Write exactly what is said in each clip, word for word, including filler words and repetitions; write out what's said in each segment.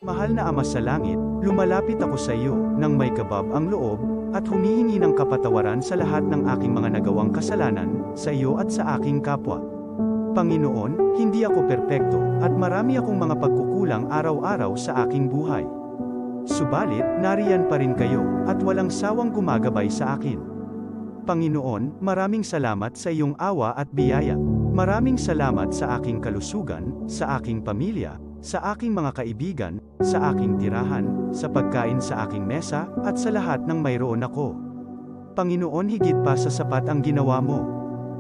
Mahal na Ama sa Langit, lumalapit ako sa iyo nang may kabab ang loob at humihingi ng kapatawaran sa lahat ng aking mga nagawang kasalanan sa iyo at sa aking kapwa. Panginoon, hindi ako perpekto at marami akong mga pagkukulang araw-araw sa aking buhay. Subalit, nariyan pa rin kayo at walang sawang gumagabay sa akin. Panginoon, maraming salamat sa iyong awa at biyaya. Maraming salamat sa aking kalusugan, sa aking pamilya, sa aking mga kaibigan, sa aking tirahan, sa pagkain sa aking mesa, at sa lahat ng mayroon ako. Panginoon, higit pa sa sapat ang ginawa mo.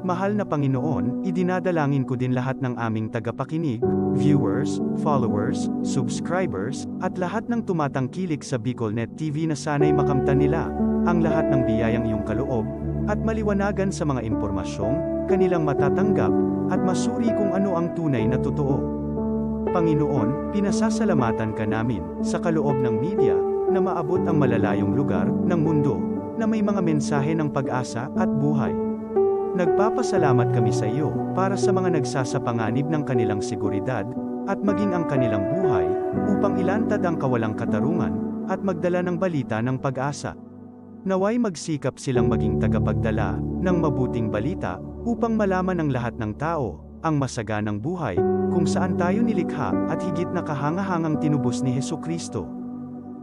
Mahal na Panginoon, idinadalangin ko din lahat ng aming tagapakinig, viewers, followers, subscribers, at lahat ng tumatangkilik sa BicolNet T V na sana'y makamtan nila ang lahat ng biyayang iyong kaloob at maliwanagan sa mga impormasyong kanilang matatanggap at masuri kung ano ang tunay na totoo. Panginoon, pinasasalamatan ka namin sa kaloob ng media na maabot ang malalayong lugar ng mundo na may mga mensahe ng pag-asa at buhay. Nagpapasalamat kami sa iyo para sa mga nagsasapanganib ng kanilang seguridad at maging ang kanilang buhay upang ilantad ang kawalang katarungan at magdala ng balita ng pag-asa. Naway magsikap silang maging tagapagdala ng mabuting balita upang malaman ng lahat ng tao ang masaganang buhay kung saan tayo nilikha at higit na kahangahangang tinubos ni Jesu-Cristo.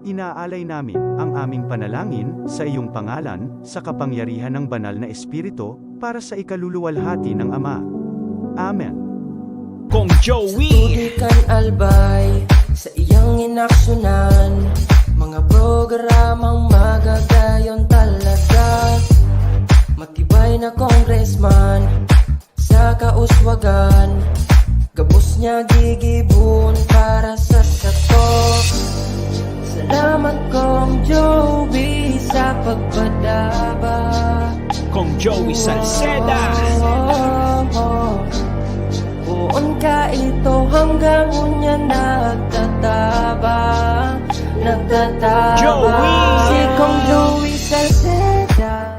Inaalay namin ang aming panalangin sa iyong pangalan, sa kapangyarihan ng Banal na Espiritu, para sa ikaluluwalhati ng Ama. Amen. Kong Joey. Sa tubig kan Albay, sa iyang inaksyonan, mga programang magagayon talaga. Matibay na congressman, sa kauswagan, gabos niya gigibon para sa sato. Salamat, Kong Joey, sa pagpadaba. Kong Joey Salceda. Poon ka ito hanggang unya nagtatabang, nagtatabang. Joey! Si Kong Joey Salceda.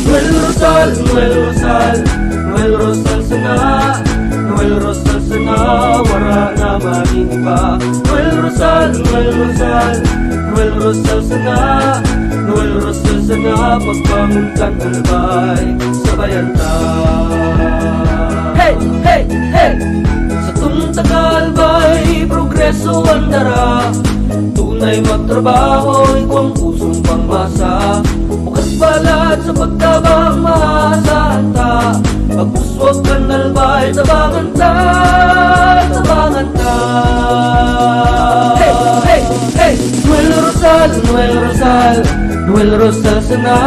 Noel Rosal, Noel Rosal, Noel Rosal sana, Noel Rosal sana, wara na magin iba. Noel Rosal, Noel Rosal, Noel Rosal sana, Noel Rosal sana, pagbangon kan Albay, sabayan ta. Hey! Hey! Hey! Satong taga-Albay, progreso an dara. Tunay magtrabaho, igwang pusong pangmasa. Bukas balat sa pagtabang, maasahan ta. Pag-uswag kan Albay, tabangan ta, tabangan ta. Hey! Hey! Hey! Noel Rosal, Noel Rosal, Noel Rosal sana,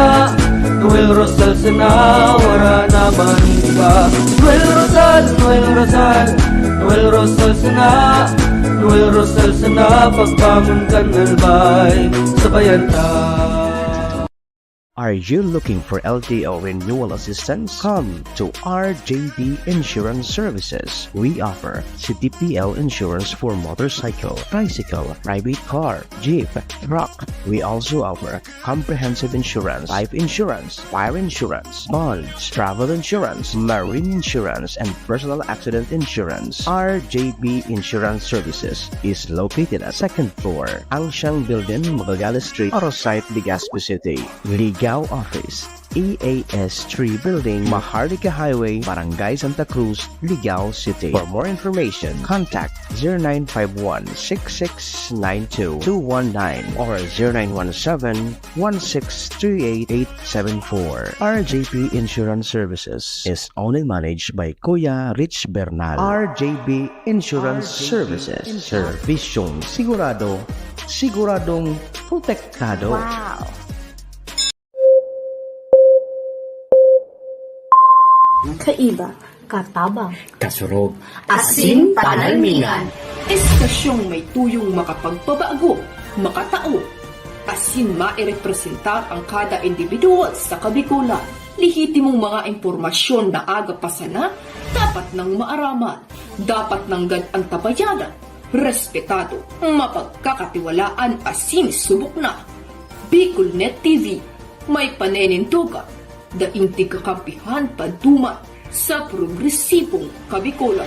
Noel Rosal sana, wara na man iba. Noel Rosal, Noel Rosal, Noel Rosal sana, Noel Rosal sana, pagbangon kan Albay, sabayan ta. Are you looking for L T O renewal assistance? Come to R J B Insurance Services. We offer C T P L insurance for motorcycle, tricycle, private car, jeep, truck. We also offer comprehensive insurance, life insurance, fire insurance, bonds, travel insurance, marine insurance, and personal accident insurance. R J B Insurance Services is located at second floor, Angsiang Building, Magallanes Street, Arosite, Legazpi City. Ligao Office, E A S three Building, Maharlika Highway, Barangay Santa Cruz, Ligao City. For more information, contact zero nine five one, six six nine two, two one nine or zero nine one seven, one six three eight, eight seven four. R J P Insurance Services is owned and managed by Kuya Rich Bernal. R J P Insurance Services. Servisyong sigurado, siguradong protektado. Wow! Kaiba, katabang, kasurog, asin panalmingan. Estasyong may tuyong makapagpabago, makatao, asin mairepresentar ang kada individual sa Kabikolan. Lehitimong mga impormasyon na aga pa sana, dapat nang maaraman. Dapat nanggad an tabayanan, respetado, mapagkakatiwalaan asin subok na. Bicolnet T V, may paninindogan, daing tigkakampihan paduman sa progresibong Kabicolan.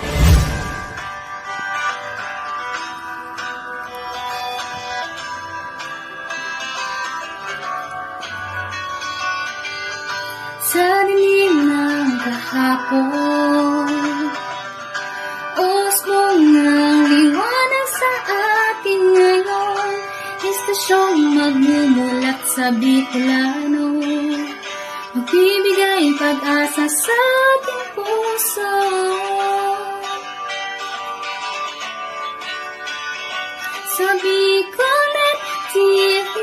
Sa dilim ng kahapon, usbong ng liwanag sa atin ngayon, estasyong magmumulat sa Bicolano, magbibigay pag-asa sa ating puso. Sa Bicolnet T V,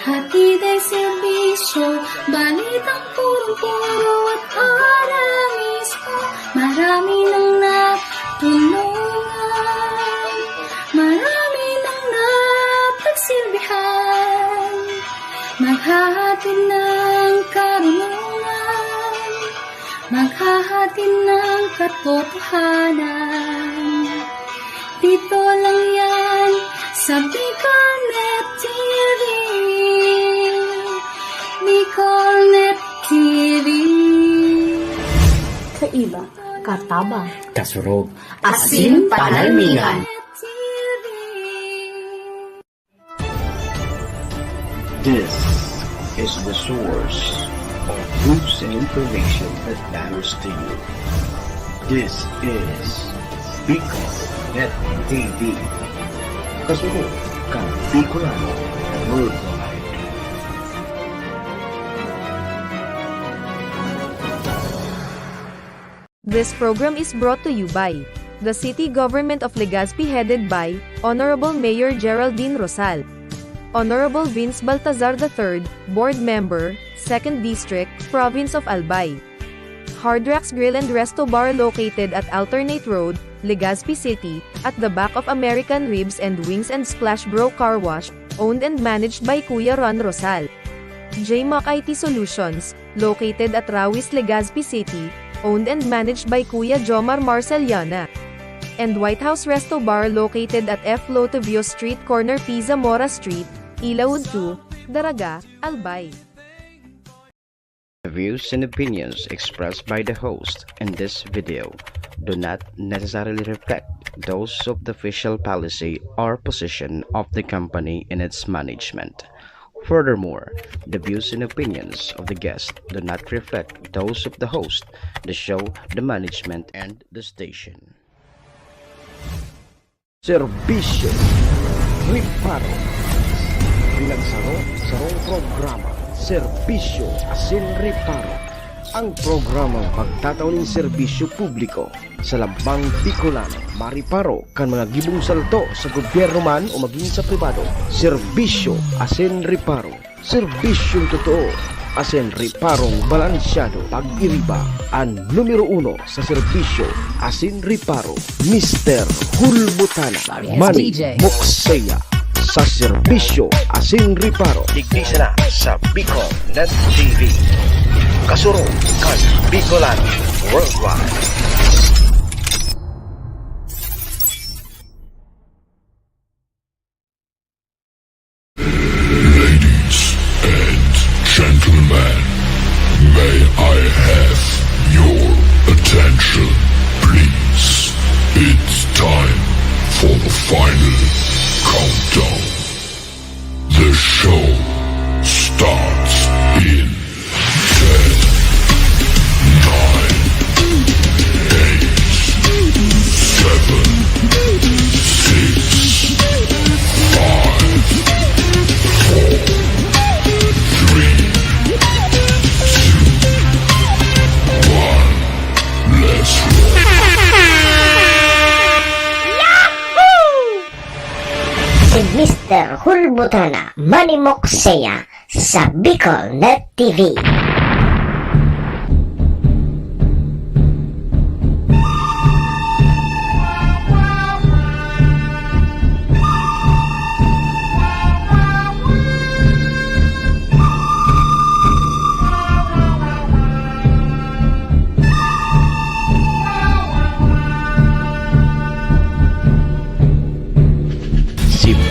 hatid ay serbisyo, balitang purong-puro at ora mismo. Marami nang natulungan, marami nang napagsilbihan, maghahatid ng karunungan, maghahatid ng katotohanan. Dito lang yan sa Bicolnet T V. Bicolnet T V. Kaiba, katabang, kasurog, asin panalmingan. T V. This is the source of news and information that matters to you. This is Bicolnet T V. Kasunod kan Bicolano Worldwide. This program is brought to you by the City Government of Legazpi, headed by Honorable Mayor Geraldine Rosal, Honorable Vince Baltazar the third, Board Member, Second District, Province of Albay. Hard Rocks Grill and Resto Bar, located at Alternate Road, Legazpi City, at the back of American Ribs and Wings and Splash Bro Car Wash, owned and managed by Kuya Ron Rosal. J Mac I T Solutions, located at Rawis, Legazpi City, owned and managed by Kuya Jomar Marceliana. And White House Resto Bar, located at F Lotovio Street, corner P Zamora Street, Ilaud two, Daraga, Albay. The views and opinions expressed by the host in this video do not necessarily reflect those of the official policy or position of the company and its management. Furthermore, the views and opinions of the guest do not reflect those of the host, the show, the management, and the station. Serbisyo Reparo. Pinagsaro-sarong programa, Serbisyo asin Reparo. Ang programang magtatao nin serbisyo publiko sa lambang Bicolano, mareparo kan mga gibong salto sa gobyerno man o magin sa pribado. Serbisyo asin Reparo. Serbisyong totoo asin reparong balansyado. Pag-iriba, an numero uno sa serbisyo asin reparo, Mister Hulbutana. Sorry, it's Manny D J Mokseya sa serbisyo asin reparo. Digdi sana sa Bicolnet T V. Kasurog kan Bicolano Worldwide. Ladies and gentlemen, may I have your attention, please? It's time for the final countdown. The show starts in ten, nine, eight, seven, six, five, four, three, two, one. Let's roll. Si Mister Hulbutana, Manny Mokseya, sa Bicolnet T V.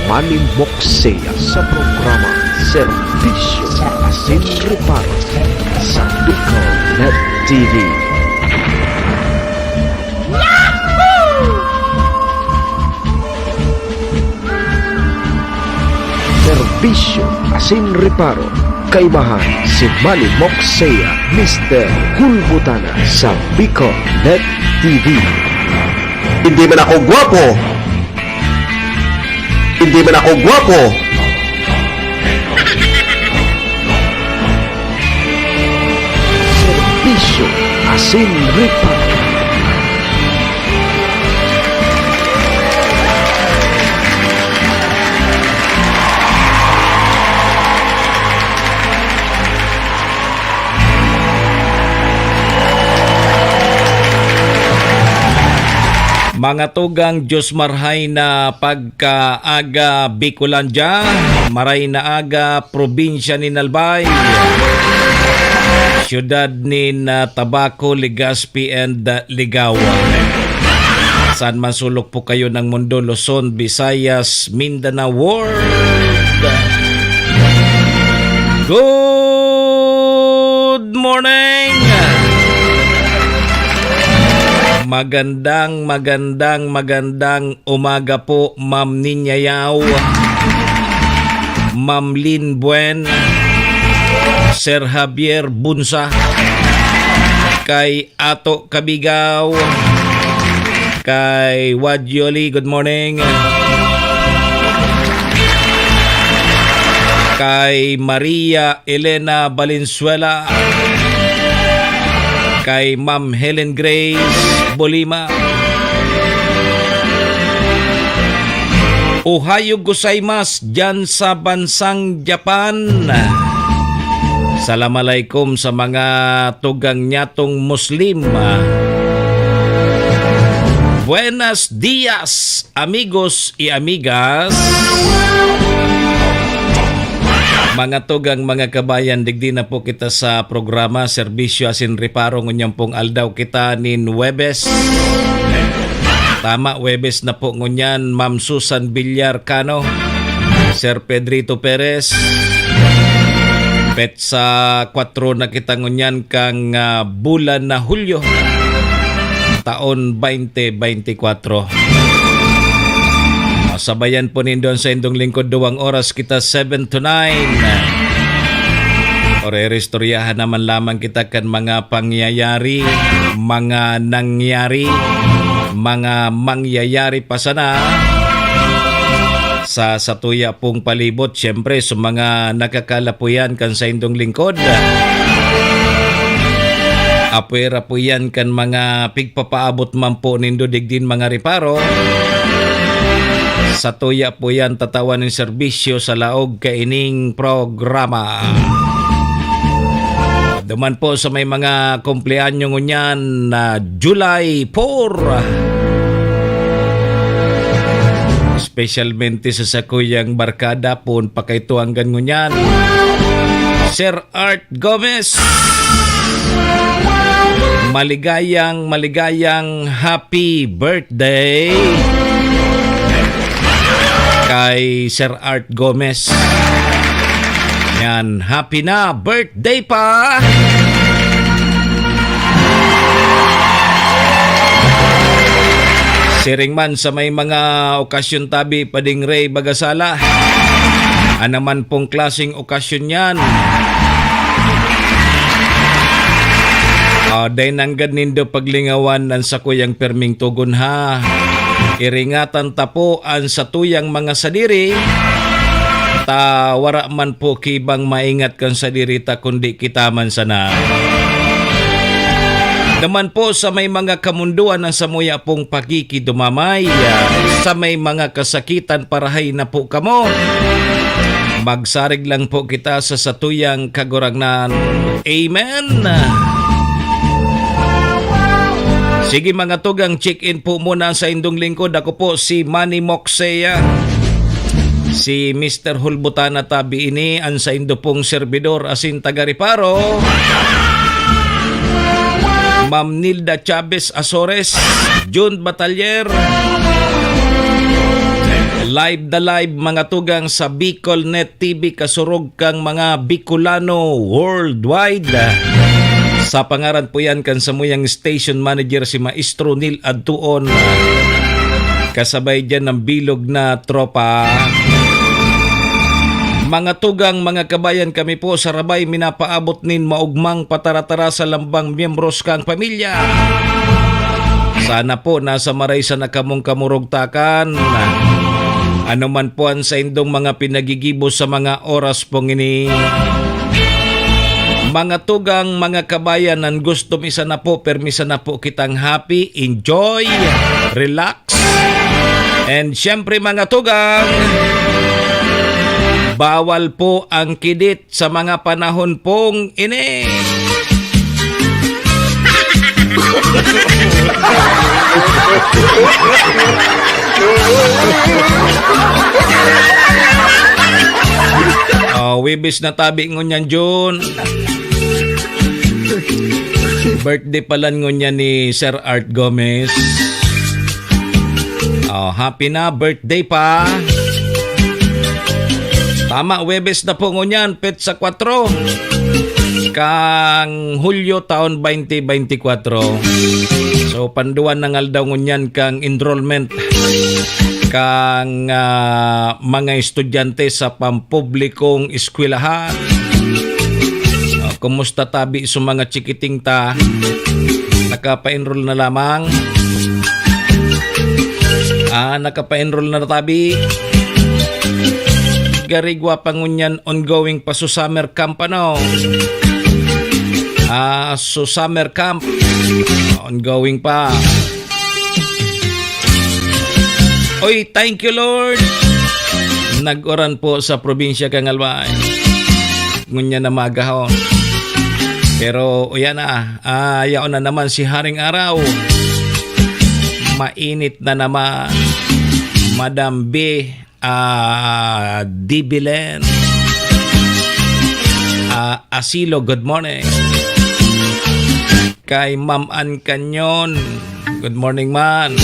Manny Moxea sa programa Serbisyo Asin Reparo sa Bicol Net T V. Serbisyo asin reparo, kaibahan si Manny Moxea, Mister Hulbutana sa Bicol Net T V. Hindi man ako gwapo. Hindi man ako gwapo. Serbisyo asin reparo. Mga tugang, Diyos marhay na pagkaaga, Bicolandia, maray na aga, probinsya nin Albay, siyudad nin, ah, Tabaco, Legazpi, and, ah, Ligao. Saan man sulok po kayo ng mundo, Luzon, Visayas, Mindanao World. Good morning! Magandang, magandang, magandang umaga po, Ma'am Ninya Yao, Ma'am Lynn Buen, Sir Javier Bunsa, kay Ato Kabigaw, kay Wad Yoli, good morning. Kay Maria Elena Valenzuela, kay Ma'am Helen Grace Bolima. Ohayo gozaimasu diyan sa bansang Japan. Salam alaikum sa mga tugang nyatong Muslim. Buenos dias, amigos y amigas. Mga tugang, mga kabayan, digdi na po kita sa programa Serbisyo Asin Reparo. Ngunyan pong aldaw kita nin Huwebes. Tama, Huwebes na po ngunyan, Ma'am Susan Villar Cano, Sir Pedrito Perez. Petsa kwatro na kita ngunyan kang, ah, bulan na Hulyo, taon twenty twenty-four. Sabayan po nindo an saindong lingkod, duwang oras kita, seven to nine. Oreristoryahan naman lamang kita kan mga pangyayari, mga nangyari, mga mangyayari pa sana sa satuya pong palibot. Siyempre, sa mga nakakalapuyan kan saindong lingkod, apwera po yan kan mga pigpapaabot man po nindo digdin mga reparo. Satuya po yan tatawan nin serbisyo sa laog kaining programa. Duman po sa may mga kumpleanyo ngunyan na July four. Specialmente sa sakuyang barkada, poon pa kay tuanggan ngunyan, Sir Art Gomez. Maligayang, maligayang happy birthday kay Sir Art Gomez. Yan, happy na birthday pa! Siring man sa may mga okasyon tabi, Pading Ray Bagasala. Ano man pong klaseng okasyon yan. Ah, dai nanggad nindo paglingawan an sakuyang pirming togon, ha. Iringatan ta po an satuyang mga sadiri, ta wara man po ki ibang maingat kan sadiri ta kundi kita man sana. Duman po sa may mga kamundoan na samuya pong pakikidumamay, ah, sa may mga kasakitan, parahay na po kamo. Magsarig lang po kita sa satuyang Kagurangnan. Amen. Sige, mga tugang, check-in po muna sa indong lingkod. Ako po si Manny Moxea. Si Mister Hulbutana tabi ini, an saindo pong serbidor asin taga-reparo, Ma'am Nilda Chavez Azores, Jun Batalier, Live na live, mga tugang, sa Bicol Net T V, kasurog kang mga Bicolano worldwide. Sa pangaran po yan kan samuyang station manager, si Maestro Neil Adtuon, kasabay dyan ng bilog na tropa. Mga tugang, mga kabayan, kami po sa Rabay minapaabot nin maugmang pataratara sa lambang miyembros kang pamilya. Sana po nasa maraysa na kamong kamurugtakan. Ano man po ang saindong mga pinagigibo sa mga oras pong ini. Mga tugang, mga kabayan, nan gusto mi sana po, permi sana po kitang happy, enjoy, relax. And syempre, mga tugang, bawal po ang kidit sa mga panahon pong ini. Oh, Webes na tabi ngunyan, Jun. Birthday pala ngunyan ni Sir Art Gomez. Oh, happy na birthday pa. Tama, Webes na po ngunyan, petsa kwatro kang Hulyo taon twenty twenty-four. So, panduwa na nga aldaw ngunyan kang enrollment kang, ah, mga estudyante sa pampublikong eskwelahan. Ah, kumusta tabi sa mga chikiting ta? Nakapa-enroll na lamang? Ah, nakapa-enroll na tabi? Garigwa pa ngunyan ongoing pa sa summer camp, ano? Ah, sa summer camp. Ongoing pa. Oy, thank you, Lord. Nag-uran po sa probinsya kan Albay. Ngunyan na magahon. Pero, uyan na, ah, yaon na naman si Haring Araw. Mainit na naman. Madam B, ah, Dibilen. Ah, Asilo, good morning. Kay Ma'am Ann Canyon, good morning man.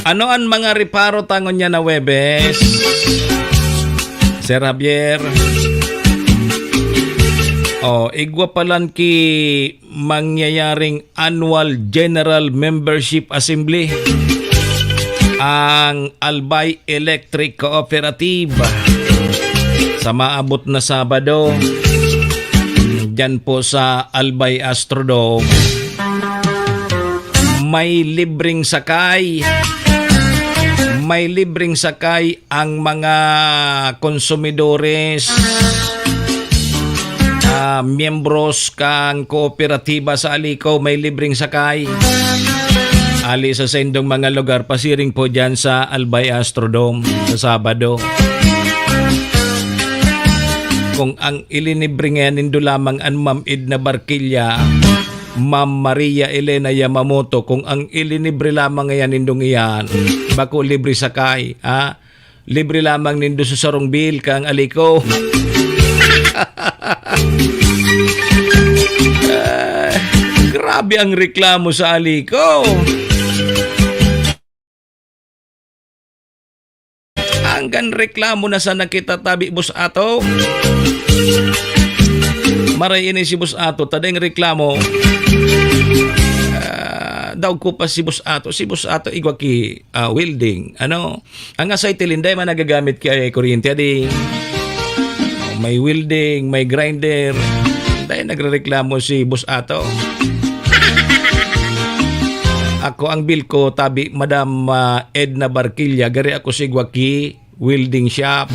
Ano an mga reparo ta ngunyan na Webes, Sir Javier? Oh, igwa pa lang ki mangyayaring Annual General Membership Assembly ang Albay Electric Cooperative sa maabot na Sabado, dyan po sa Albay Astrodome. May libreng sakay. May libreng sakay ang mga konsumidores, ah, miyembros kan kooperatiba sa Alico, may libreng sakay. Ali sa saindong mga lugar, pasiring po dyan sa Albay Astrodome sa Sabado. Kung ang ilinibre ngayan nindo lamang an Ma'am Edna Barquilla, Ma'am Maria Elena Yamamoto, kung ang ilinibre lamang ngayan nindong iyan, bako libre sakay, ha? Libre lamang nindo sa sarong bill kang Alico. Ah, grabe ang reklamo sa Alico. Hanggang reklamo na sana kita tabi, Boss Ato. Maray ini si Boss Ato, tadeng reklamo. Ah, daog ko pa si Boss Ato. Si Boss Ato igwa ki, ah, welding. Ano? Ang asay tilinday man nagagamit ki kuryente, adi. May welding, may grinder. Dahil nagrereklamo si Boss Ato. Ako ang bill ko, tabi, Madam, ah, Edna Barquilla, gari ako sigwa ki welding shop.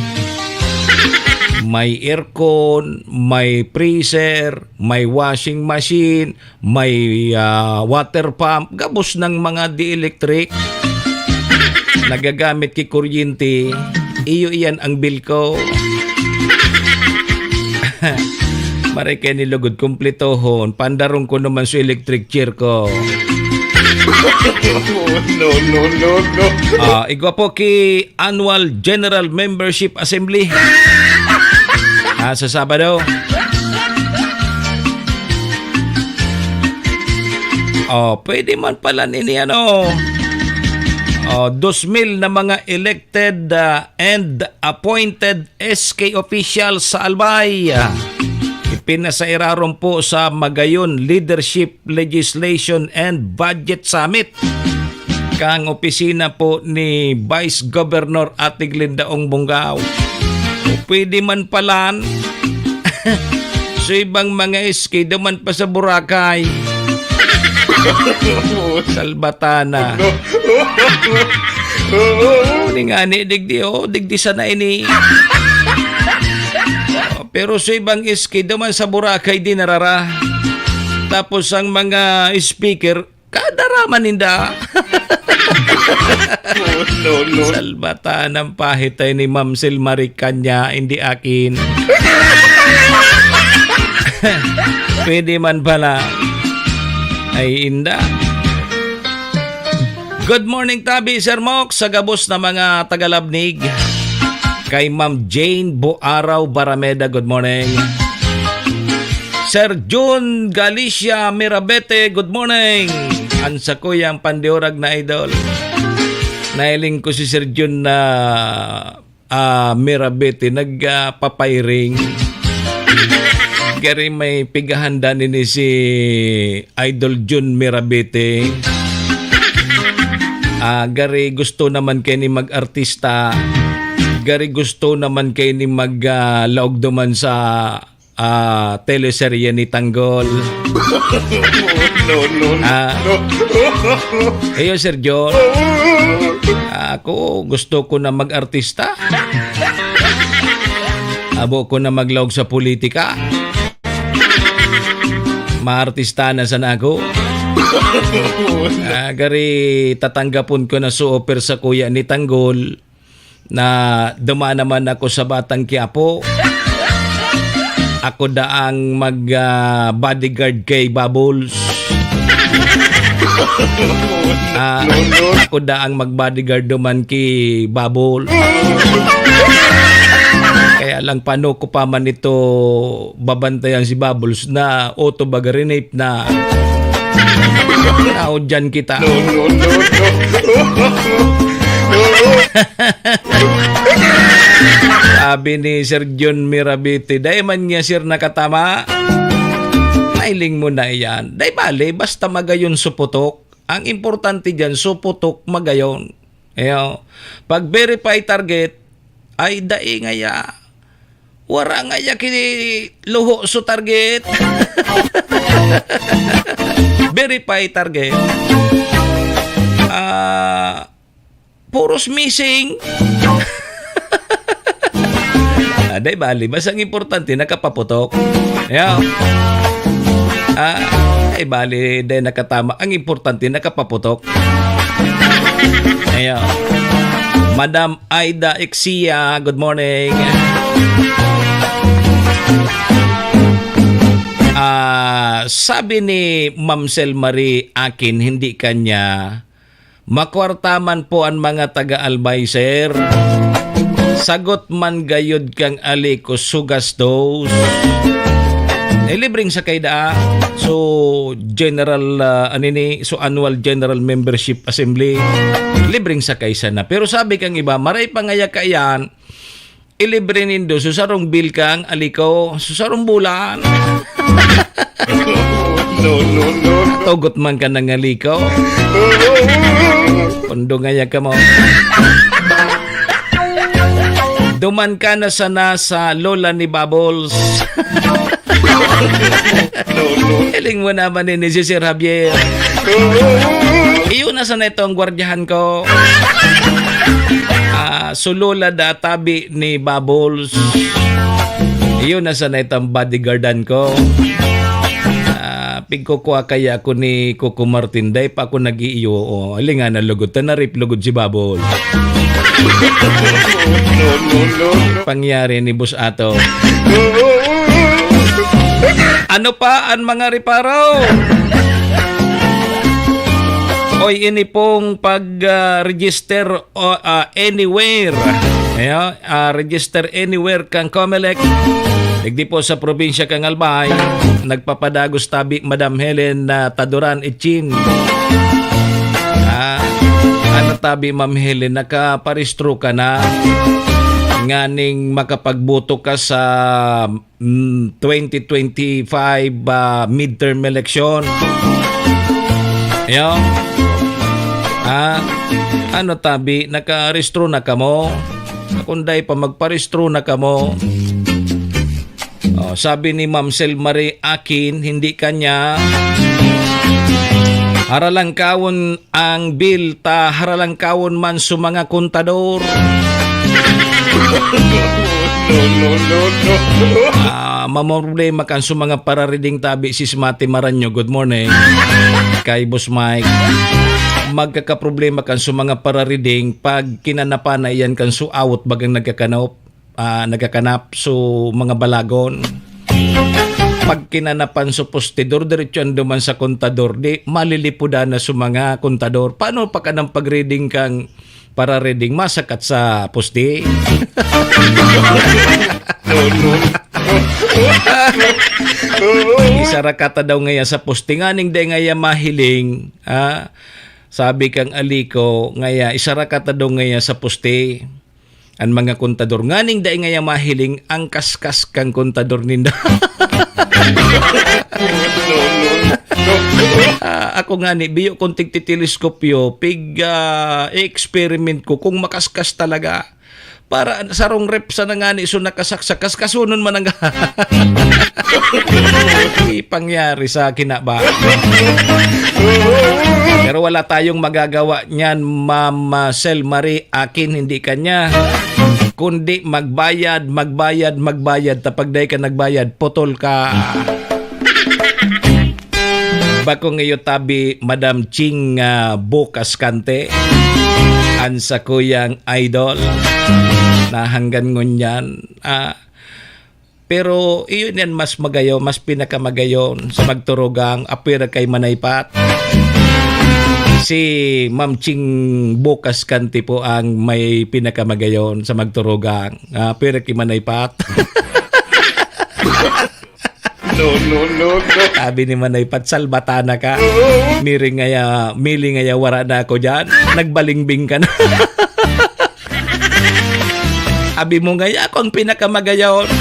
May aircon, may freezer, may washing machine, may, ah, water pump, gabos ng mga di-electric. Nagagamit ki kuryente, iyo iyan ang bill ko. Maray kaya nilugod, kumpletohon, pandarong ko naman sa electric chair ko. No, no, no, no. Ah, igwa po ki Annual General Membership Assembly. Ah, sa Sabado. Oh, pwede man pala nini, ano. Oh, dos mil na mga elected, ah, and appointed S K officials sa Albay. Ah, ipinasairarom po sa Magayon Leadership, Legislation and Budget Summit kang opisina po ni Vice Governor Ate Glendaong Bongao. O pwede man palan, so ibang mga S K duman pa sa Boracay. Salbatana. Ini nga ni, digdi, oh, digdi sana ini. Oh, pero sa ibang S K duman sa Boracay, di narara. Tapos ang mga speaker, kadaraman ninda. Oh, no, no. Salbatan ang pahitay ni Ma'am Silmarie Canya, hindi akin. Pwede man pala. Ay, inda. Good morning, Tabi, Sir Mok, sa gabos na mga tagalabnig. Kay Ma'am Jane Boaraw Barameda, good morning. Sir Jun Galicia Mirabete, good morning. Ang sakuyang pandiurag na idol. Nailing ko si Sir Jun na, ah, Mirabete, nagpapahiring. Gari may pigahanda nini si Idol Jun Mirabete. Ah, gari gusto naman kaini mag-artista. Gari gusto naman kaini mag, ah, laog duman sa, ah, teleserye ni Tanggol. No, no, no. Ah. Iyo, Sir John. Ako, gusto ko na mag-artista. Abo ko na maglaog sa politika. Maartista na sana ako. Ah, gari tatanggapon ko na so offer sa kuya ni Tanggol na duman naman ako sa Batang Quiapo. Ako daang mag, ah, bodyguard kay Bubbles. Ah, ako daang mag-bodyguard duman ki Bubbles. Kaya lang, paano ko pa man ito babantayan si Bubbles na auto baga rinip na? Naudyan kita. No, no, no, no. Sabi ni Sir John Mirabete, "Dai man niya, sir, nakatama." Nailing mo na iyan. Dai bale, basta magayon suputok. Ang importante diyan, suputok, magayon. Ayo. Pag verify target, ay dai ngaya. Wara ngaya ki luho so target. Verify target. Ah, puros missing. Ah, dai bali. Basta ang importante, nakapaputok. Ayo. Ah, dai bali, dai nakatama. Ang importante, nakapaputok. Ayo. Madam Aida Exia, good morning. Ah, sabi ni Mamsel Marie akin, hindi kanya, "Makwarta man po an mga taga-Albay, sir. Sagot man gayod kang ali ko, sugas dos." Eh, libreng sakay daa. So, general, ah, ano ni, so annual general membership assembly, libreng sakay sana. Pero sabi kang iba, "Maray pa ngaya kaiyan, ilibre nindo so sarong bilkang aliko, so sarong bulan." No, no, no. Tugot man ka na nga liko. Pundo ngaya ka mo. Duman ka na sana sa lola ni Bubbles. No, no. Hiling mo naman ni, ni si Sir Javier. Iyo na sana itong gwardyahan ko. Ah, so lola da tabi ni Bubbles. Iyo na sana itong bodyguardan ko. Ah, pigkukwa kaya ako ni Coco Martin. Dai pa ako nag-iiyo. Oh, hiling nga na lugod. Tanarip lugod si Bubbles. No, no, no, no. Pangyari ni Boss Ato. Ano pa ang mga reparo? Oy, ini pong pag, ah, register o, ah, anywhere. Ayan, ah, register anywhere kang Comelec. Digdi po sa probinsya kang Albay, nagpapadagos tabi, Madam Helen, na Taduran Ichin. Ah, Ano tabi, Ma'am Helen, nakaparehistro ka na nganing makapagboto ka sa, mm, twenty twenty-five, ah, midterm election? Yo? Ah, ano tabi, nakarehistro na kamo? Kung dai pa, magparehistro na kamo. Oh, sabi ni Ma'am Sel Marie, "Akin, hindi kanya." Haralangkawon ang bill, ta haralangkawon man sa mga kontador. No, no, no, no. Ah, mamroblema kan sa mga parariding tabi si Smati Maranyo. Good morning. Kay Boss Mike. Magkakaproblema kan sa mga parariding pag kinanapan na iyan kan suawot bagang nagkakanop, ah, nagkakanap so mga balagon. Pag kinanapan so poste, dur-, diretso an duman sa kontador, di malilipudan na so mga kontador. Paano pa ka ng pag-reading kang para-reading masakat sa poste? No, no. Isara ka ta daw ngaya sa poste, nganing dai ngaya mahiling, ah, sabi kang aliko, ngaya isara ka ta daw ngaya sa poste. An mga kontador, nganing dai ngaya mahiling ang kaskas kan kontador ninda. Ah, ako ngani, biyo kong tigtitileskopyo, pig, ah, experiment ko kung makaskas talaga. Para sarong rep sana ngani, so nakasaksak, kaskasunon man ang ipangyari sa akin na ba? Pero wala tayong magagawa niyan, Ma'am, ah, Sel Marie, akin hindi kanya. Kundi magbayad, magbayad, magbayad. Ta pag dai ka nagbayad, putol ka. Bako ngayo tabi, Madam Ching, ah, Bukas Kante, an sakuyang idol na hanggan ngunyan, ah, pero iyon yan mas magayon, mas pinakamagayon sa magturugang apwera kay Manaypat. Si Ma'am Ching Bukas Kante po ang may pinakamagayon sa magturugang. Ah, apwera kay Manaypat. No, no, no, no. Sabi ni Manaypat, "Salbatana ka. Miring ngaya, mili ngaya, wara na ako dyan. Nagbalingbing ka na." Abi mo ngaya, ako ang pinakamagayon.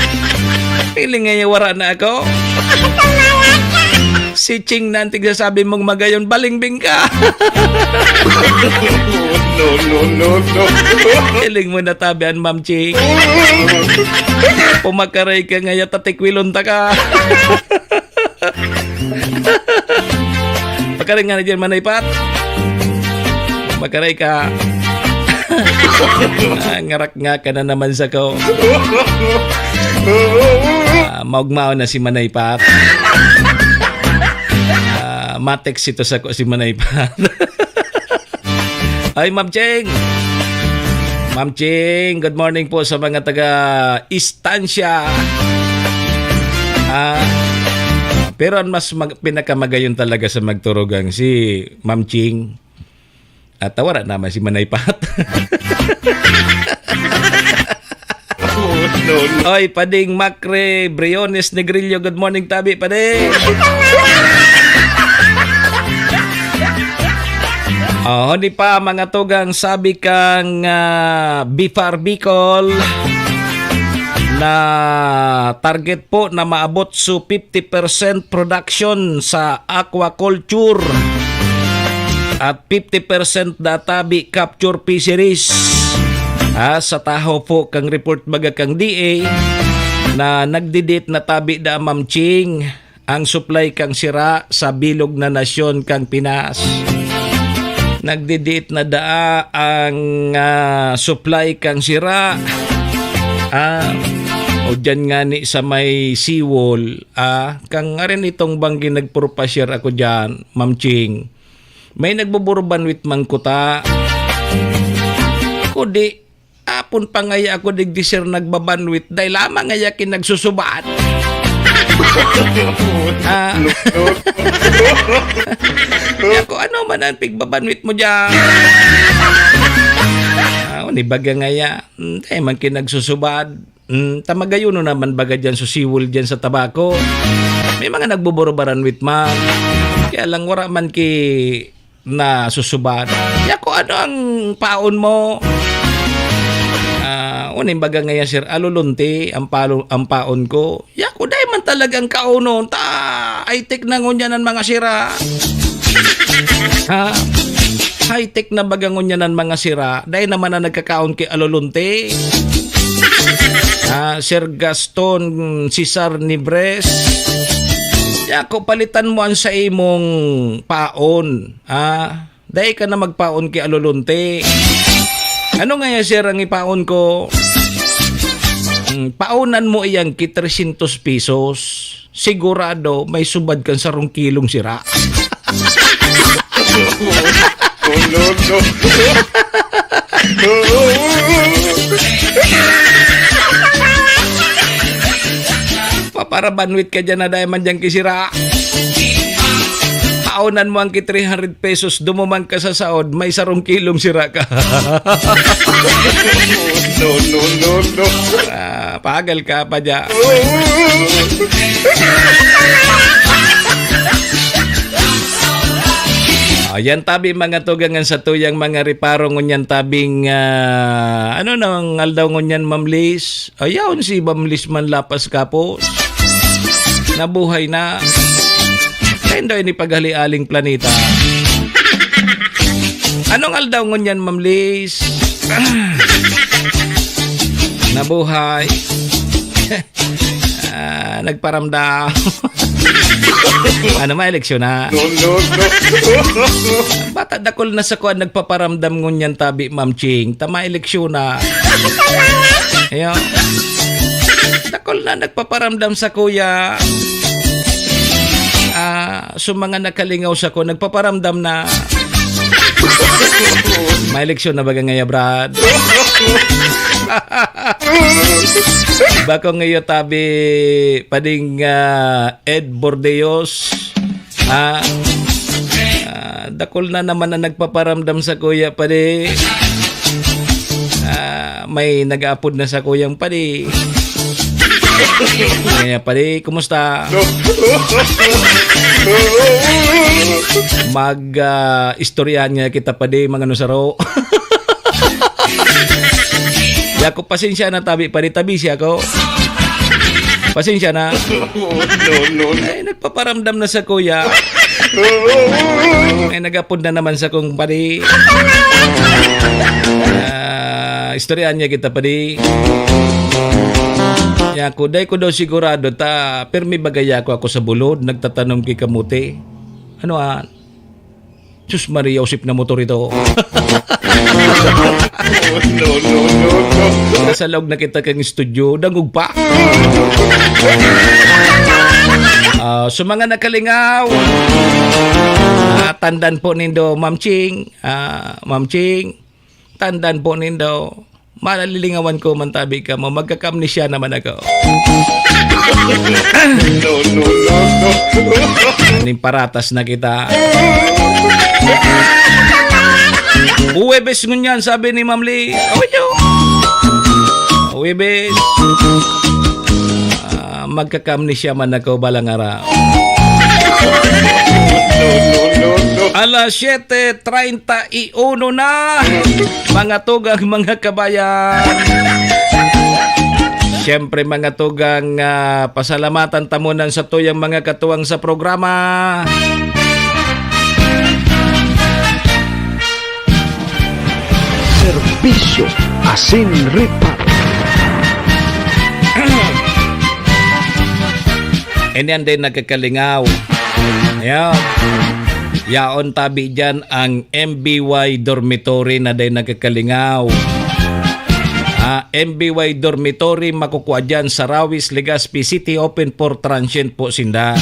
Mili ngaya, wara na ako. Si Ching na ang tigsasabi mong magayon, balingbing ka. No, no, no, no. Hiling mo na tabi an Ma'am Ching. Pumakaray ka ngaya, tatikwilon ta ka. Pakaring nga na dyan, Manaypat. Pakaray ka. Ah, ngarak nga ka na naman sa ko. Ah, maugmaon na si Manaypat. Ah, matext ito sa ko si Manaypat. Ay, Ma'am Ching! Ma'am Ching, good morning po sa mga taga Estancia. Ah, pero ang mas mag-, pinakamagayon talaga sa magturugang si Ma'am Ching. At wala naman si Manaypat. Oh, no, no. Oy, Pading Macre Briones Negrillo, good morning, tabi, Pading. Oh, ni pa, mga tugang, sabi kang, ah, Bifar Bicol na target po na maabot so fifty percent production sa aquaculture at fifty percent na tabi capture fisheries. Ah, sa tahaw po kang report baga kang D A na nagdidit na tabi da, Ma'am Ching, ang supply kang sira sa bilog na nasyon kang Pinas. Nagdidit na daa ang, ah, supply kang sira. Ah, o dyan nga ni sa may seawall, ah, kang ngarin itong banggi nagpurpasyar ako dyan, Ma'am Ching. May nagbuburbanwit man kuta. Kudi, apon pa ngaya ako digdi, sir, nagbabanwit. Dahil lamang ngaya kin nagsusubat. Ah. Kaya kung ano man ang pigbabanwit mo dyan. Ah, ni baga ngaya. Hmm, dahil man kin nagsusubat. Mm, ta magayon naman baga diyan sa seawall diyan sa Tabaco. May mga nagbuburubaran with man. Kaya lang wara man ki nasusubad. Yaku, ano ang paon mo? Ah, uning baga ngaya, sir, alulunti ang palo-, ang paon ko. Yaku, dai man talagang kaonon, ta high-tech na ngunyan an mga sira. Ha? High-tech na baga ngunyan an mga sira. Dai naman na nagkakaon ki alulunti. Ah, Sir Gaston Cesar Nibres. Yaku, palitan mo an sa imong paon. Ah, dai ka na magpaon ki alulunti. Ano ngaya, sir, ang ipaon ko? Hmm, paonan mo iyang ki trescientos pesos. Sigurado, may subad kang sarong kilong sira. Oh, no, no. Paparabanwit ka diyan na dai man diyan ki sira. Paonan mo ang ki three hundred pesos, dumuman ka sa saod, may sarong kilong sira ka. No, no, no, no. Ah, pagal ka pa diyan. Ayan, tabi, mga tugang, an satuyang mga reparo ngunyan tabing, ah, ano nang aldaw ngunyan, Ma'am Liz? Ayaw si Bamlis man lapas kapos. Nabuhay na. Kain daw ini paghali-aling planeta. Anong aldaw ngunyan, Ma'am Liz? Nabuhay. Ah, nagparamdam. Ano, may eleksyon na? No, no, no. Bata dakol na sa kuan nagpaparamdam ngunyan tabi, Ma'am Ching. Ta may eleksyon na. Ayan. Dakol na nagpaparamdam sa kuya. Ah, so mga nakalingaw sa ko, nagpaparamdam na. May eleksyon na baga ngaya, Brad? Bako ngayon tabi, pading, ah, Ed Bordeos. Ah, ah, dakol na naman na nagpaparamdam sa kuya, padi. Ah, may nag-aapod na sa kuyang padi. Kaya, padi, kumusta? Mag, ah, istoryahan nga kita, padi, mga nusaro. Yaku, pasensya na, tabi, padi, tabi siya ko. Pasensya na. No, no, no. Ay, nagpaparamdam na sa kuya. Ay, nagapod na naman sa kong padi. Ah, istoryahan niya kita, padi. Yaku, dai ko daw sigurado ta, pirmi bagay ako, ako sa bulod, nagtatanom ki kamote. Ano, ah? Sus Maria, usip na motor ito. No, no, no, no. Nasa laog na kita kang studio, dangog pa. Ah, sa mga nakalingaw, ah, tandan po nindo, Ma'am Ching, ah, Ma'am Ching, tandan po nindo, malalilingawan ko man tabi kamo, magkakamnisya naman ako. No, no, no, no. Ning paratas na kita. Huwebes ngunyan, sabi ni Ma'am Lee. Awi niyo. Huwebes. Ah, magkakamnisya man ako balang araw. No, no, no, no. Alas siyete treinta y uno na, mga tugang, mga kabayan. Siyempre, mga tugang, ah, pasalamatan ta muna sa tuyang mga katuwang sa programa. Serbisyo asin reparo. Ini an dai nagkakalingaw. Ayan. Yaon tabi diyan ang M B Y Dormitory na dai nagkakalingaw. Ah, M B Y Dormitory makukua diyan sa Rawis, Legazpi City, open for transient po sinda.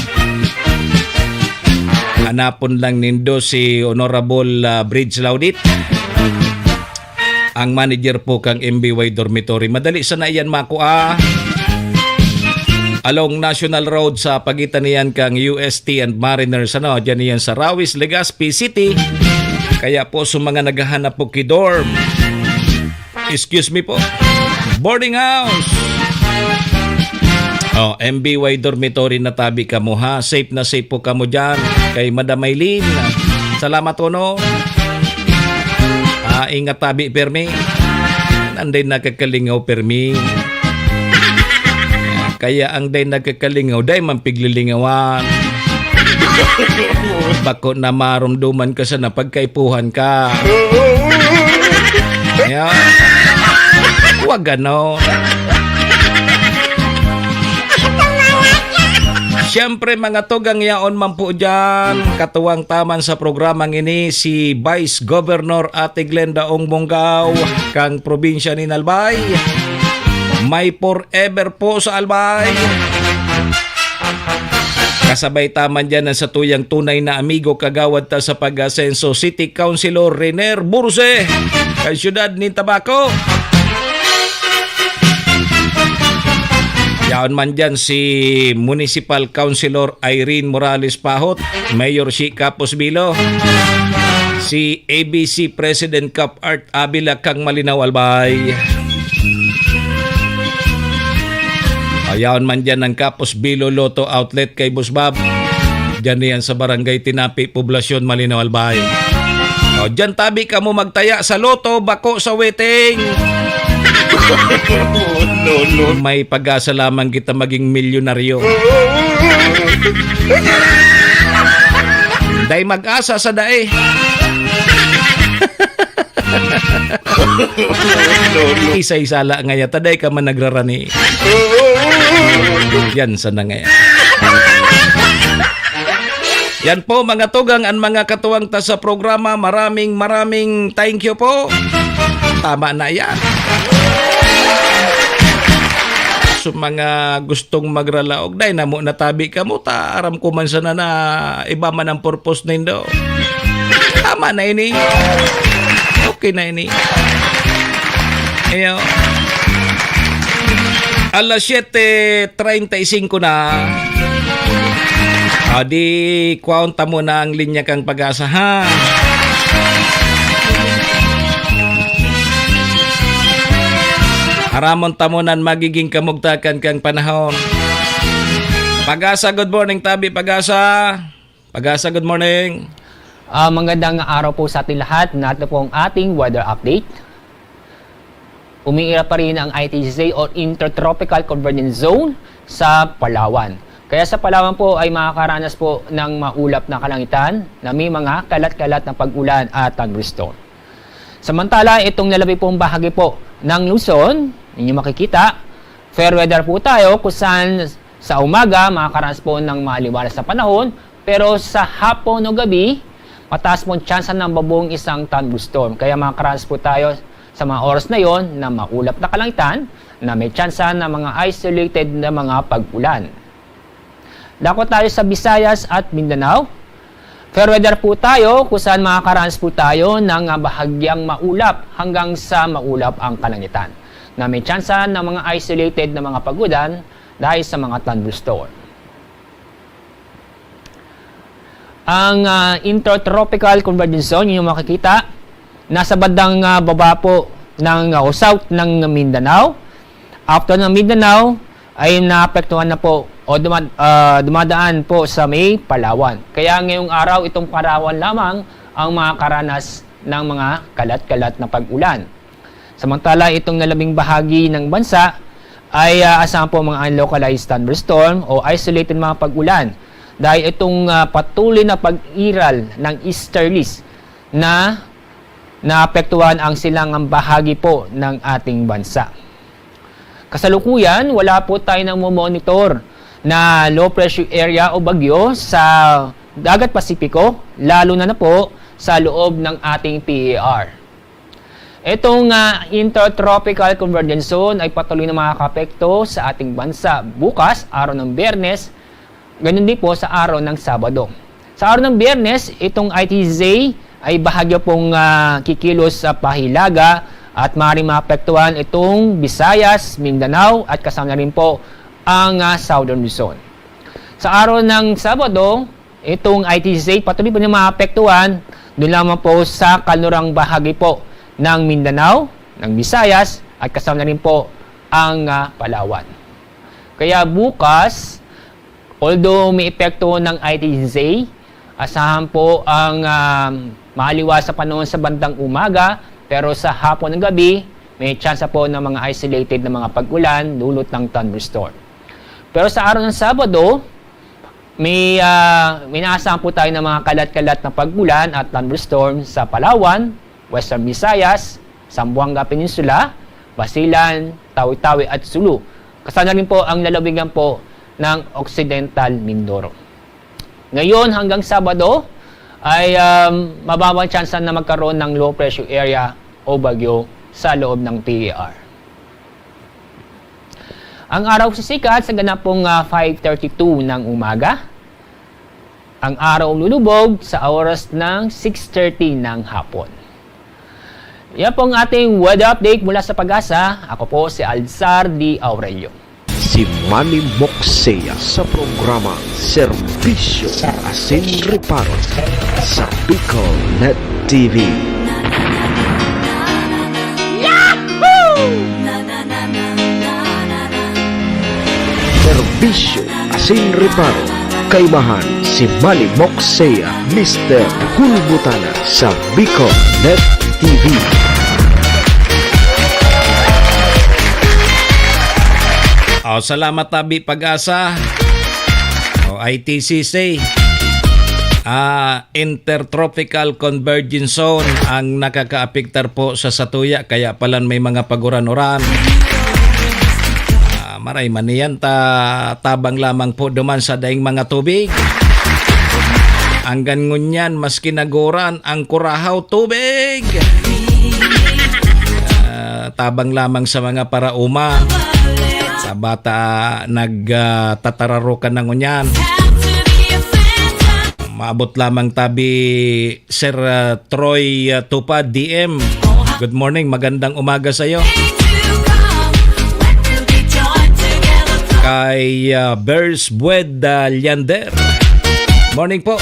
Hanapon lang nindo si Honorable, ah, Bridge Laudit, ang manager po kang M B Y Dormitory. Madali sana iyan makua. Along National Road sa pagitan niyan kang U S T and Mariners, ano, diyan iyan sa Rawis, Legazpi City. Kaya po sa mga naghahanap po ki dorm, excuse me po, boarding house. Oh, M B Y dormitory na tabi kamo, ha. Safe na safe po kamo diyan kay Madam Maylin. Salamat po, no. Maingat tabi permi. An dai nakakalingaw permi. Kaya ang dai nakakalingaw, dai man piglilingawan. Bako na maromdoman ka sana pagkaipuhan ka. Ya. Wa ganon. Siyempre, mga tugang, yaon man po dyan. Katuwang taman sa programang ini, si Vice Governor Ate Glenda Ong Bonggaw, kang probinsya nin Albay. May forever po sa Albay. Kasabay taman dyan ang satuyang tunay na amigo, kagawad ta sa pag-asenso, City Councilor Renier Burse, kan siyudad nin Tabaco. Yaon man dyan si Municipal Councilor Irene Morales Pahot, Mayor Shi Capos Bilo, si A B C President Cap Art Avila, kang Malinaw Albay. Ayaon man dyan ang Capos Bilo Lotto Outlet kay Boss Bob. Dyan yan sa Barangay Tinapi, Poblasyon, Malinaw Albay. O, dyan tabi kamo magtaya sa lotto, bako sa waiting. No, no. May pag-asa lamang kita maging milyonaryo. Dai mag-asa sa dai. Isa-isa la ngaya, taday ka man nagrarani. Yan sana ngaya. Yan po, mga tugang, ang mga katuwang ta sa programa. Maraming, maraming thank you po. Tama na yan. Sa mga gustong magralaog, dai na mo natabi ka mo, ta aram ko man sana na iba man ang purpose nindo. Tama na ini. Okay na ini. Ayo. Alas siete treinta y cinco na. Ah, di kwaon ta muna ang linya kang Pag-asa, ha? Aramon ta muna an magiging kamugtakan kang panahon. Pag-asa, good morning, tabi, Pag-asa. Pag-asa, good morning. Ah, magandang araw po sa ating lahat. Narito po ang ating weather update. Umiira pa rin ang I T Z o Intertropical Convergence Zone sa Palawan. Kaya sa Palawan po ay makakaranas po ng maulap na kalangitan na may mga kalat-kalat na pag-ulan at thunderstorm. Samantala, itong nalabi pong bahagi po ng Luzon, ninyo makikita, fair weather po tayo kung saan sa umaga makakaranas po ng maliwalas na panahon, pero sa hapon o gabi, mataas pong tsansa ng babong isang thunderstorm. Kaya makakaranas po tayo sa mga oras na yon na maulap na kalangitan na may tsansa ng mga isolated na mga pag-ulan. Dako tayo sa Visayas at Mindanao. Fair weather po tayo kung saan makakaranas po tayo ng, ah, bahagyang maulap hanggang sa maulap ang kalangitan na may tsansa ng mga isolated na mga pag-ulan dahil sa mga thunderstorm. Ang, ah, Intertropical Convergence Zone, yung makikita, nasa bandang, ah, baba po ng, ah, o south ng Mindanao. After ng Mindanao, ay naapektuhan na po o duma-, ah, dumadaan po sa may Palawan. Kaya ngayong araw, itong Palawan lamang ang makakaranas ng mga kalat-kalat na pag-ulan. Samantala, itong nalabing bahagi ng bansa ay, ah, asahan po mga unlocalized thunderstorm o isolated mga pag-ulan dahil itong, ah, patuloy na pag-iral ng easterlies na naapektuhan ang silangang bahagi po ng ating bansa. Kasalukuyan, wala po tayo nang monitor na low pressure area o bagyo sa Dagat Pasipiko, lalo na, na po sa loob ng ating P E R. Itong, ah, Intertropical Convergence Zone ay patuloy na makakaapekto sa ating bansa bukas, araw ng Biyernes, ganun din po sa araw ng Sabado. Sa araw ng Biyernes, itong I T Z ay bahagyo pong, ah, kikilos sa pahilaga at maaaring maapektuhan itong Visayas, Mindanao at kasama na rin po ang, ah, Southern Luzon. Sa araw ng Sabado, itong I T Z patuloy po na maapektuhan doon lamang po sa kanlurang bahagi po ng Mindanao, ng Visayas at kasama na rin po ang, ah, Palawan. Kaya bukas, although may epekto ng I T Z, asahan po ang, ah, maliwas sa panahon sa bandang umaga, Pero sa hapon ng gabi, may tsansa po ng mga isolated na mga pag-ulan, dulot ng thunderstorm. Pero sa araw ng Sabado, may, ah, inaasahan po tayo ng mga kalat-kalat na pag-ulan at thunderstorm sa Palawan, Western Visayas, Zamboanga Peninsula, Basilan, Tawi-Tawi at Sulu. Kasama rin po ang lalawigan po ng Occidental Mindoro. Ngayon hanggang Sabado ay, um, mababang tsansa na magkaroon ng low pressure area o bagyo sa loob ng P A R. Ang araw sisikat sa ganapong, ah, five thirty-two ng umaga. Ang araw lulubog sa oras ng six thirty ng hapon. Yan po ang ating weather update mula sa Pag-asa. Ako po si Alzar D. Aurelio. Si Manny Moxea sa programa Serbisyo Asin Reparo sa Bicol Net T V. Serbisyo asin reparo, kaibahan si Manny Moxea, Mister Hulbutana sa Bicol Net T V. Oh, salamat, Tabi Pag-asa. Oh, I T C C. Ah, Intertropical Convergence Zone ang nakakaapektar po sa satuya, kaya palan may mga paguran-uran. Ah, maray man niyan ta tabang lamang po duman sa daing mga tubig. Anggan ngunyan, maski naguran, ang Curahaw tubig. Ah, tabang lamang sa mga paraoma. Sa bata nag, ah, tatararukan na ngunyan. Maabot lamang tabi, Sir, ah, Troy, ah, Tupad, D M. Good morning, magandang umaga sa'yo. Kay, ah, Bers Bued, ah, Liander. Morning po.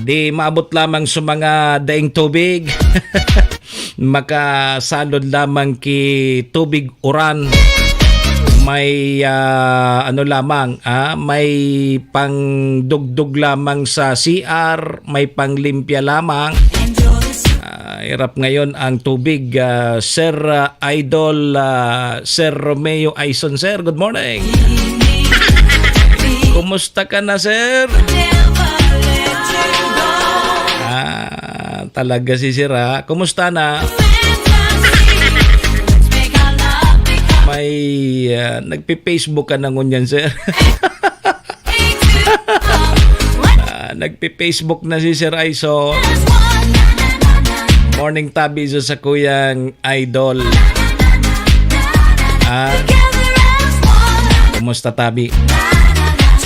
Di maabot lamang sa mga daing tubig. Makasalod lamang ki tubig uran. May, ah, ano lamang, ah, may pangdugdog lamang sa C R, may panglimpya lamang. Ah, hirap ngayon ang tubig, ah, Sir, ah, Idol, ah, Sir Romeo Aison. Sir, good morning. Kumusta ka na, sir? Ah, talaga si sir, ah. Kumusta na? May, ah, nagpi-Facebook ka na ngunyan, sir? Ah, nagpi-Facebook na si Sir Aison. Morning, tabi sa sakuyang idol. Ah, kumusta, tabi?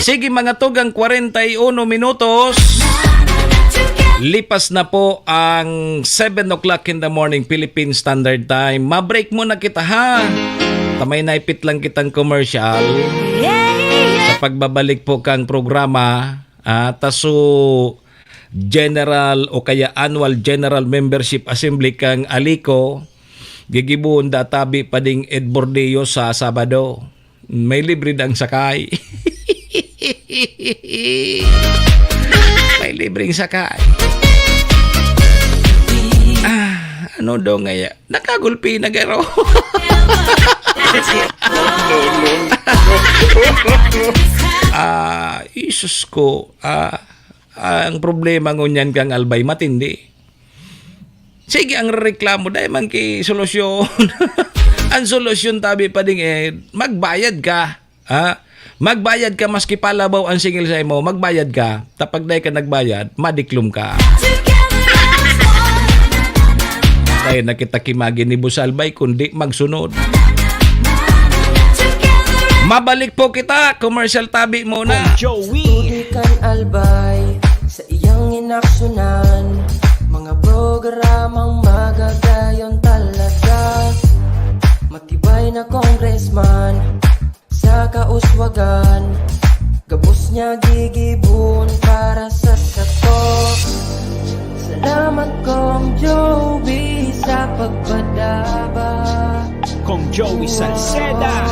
Sige, mga tugang, kwarenta y uno minutos. Lipas na po ang seven o'clock in the morning, Philippine Standard Time. Ma-break muna kita, ha? Tamay naipit lang kitang commercial. Sa pagbabalik po kang programa, ah, taso General o kaya Annual General Membership Assembly kang ALECO, gigibohon da tabi pa ding Ed Bordillo sa Sabado. May libre dang sakay. May libreng sakay. Ah, ano daw ngaya? Nakagulpi na garo. Ah, isus ko. Ah, ang problema ngunyan kang Albay, matindi. Sige, ang reklamo, dai man ki solusyon. Ang solusyon, tabi pa ding, eh, magbayad ka. Ha? Magbayad ka maski palabaw ang singil sa imo, magbayad ka. Tapag dai ka nagbayad, madiklom ka. Dai na kita kimagi ni Boss Albay, kundi magsunod. Mabalik po kita, commercial tabi muna. Joey. Tubig kan Albay sa iyang inaksyonan. Mga programang magagayon talaga. Matibay na congressman sa kauswagan. Gabos niya gigibon para sa sato. Salamat, Kong Joey, sa pagpadaba. Kong Joey Salceda.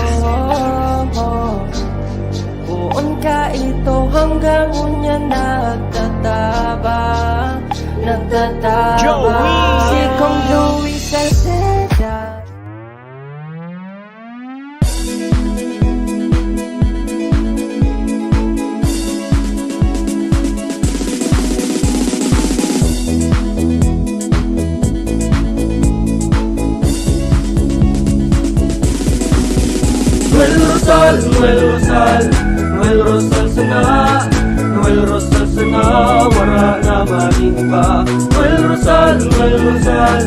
Poon ka ito hanggang unya nagtatabang. Nagtatapang Joey. Si Kong Louie Salceda. Noel Rosal, Noel Rosal, Noel Rosal sana, Noel Rosal sana, wara na maning iba. Noel Rosal, Noel Rosal,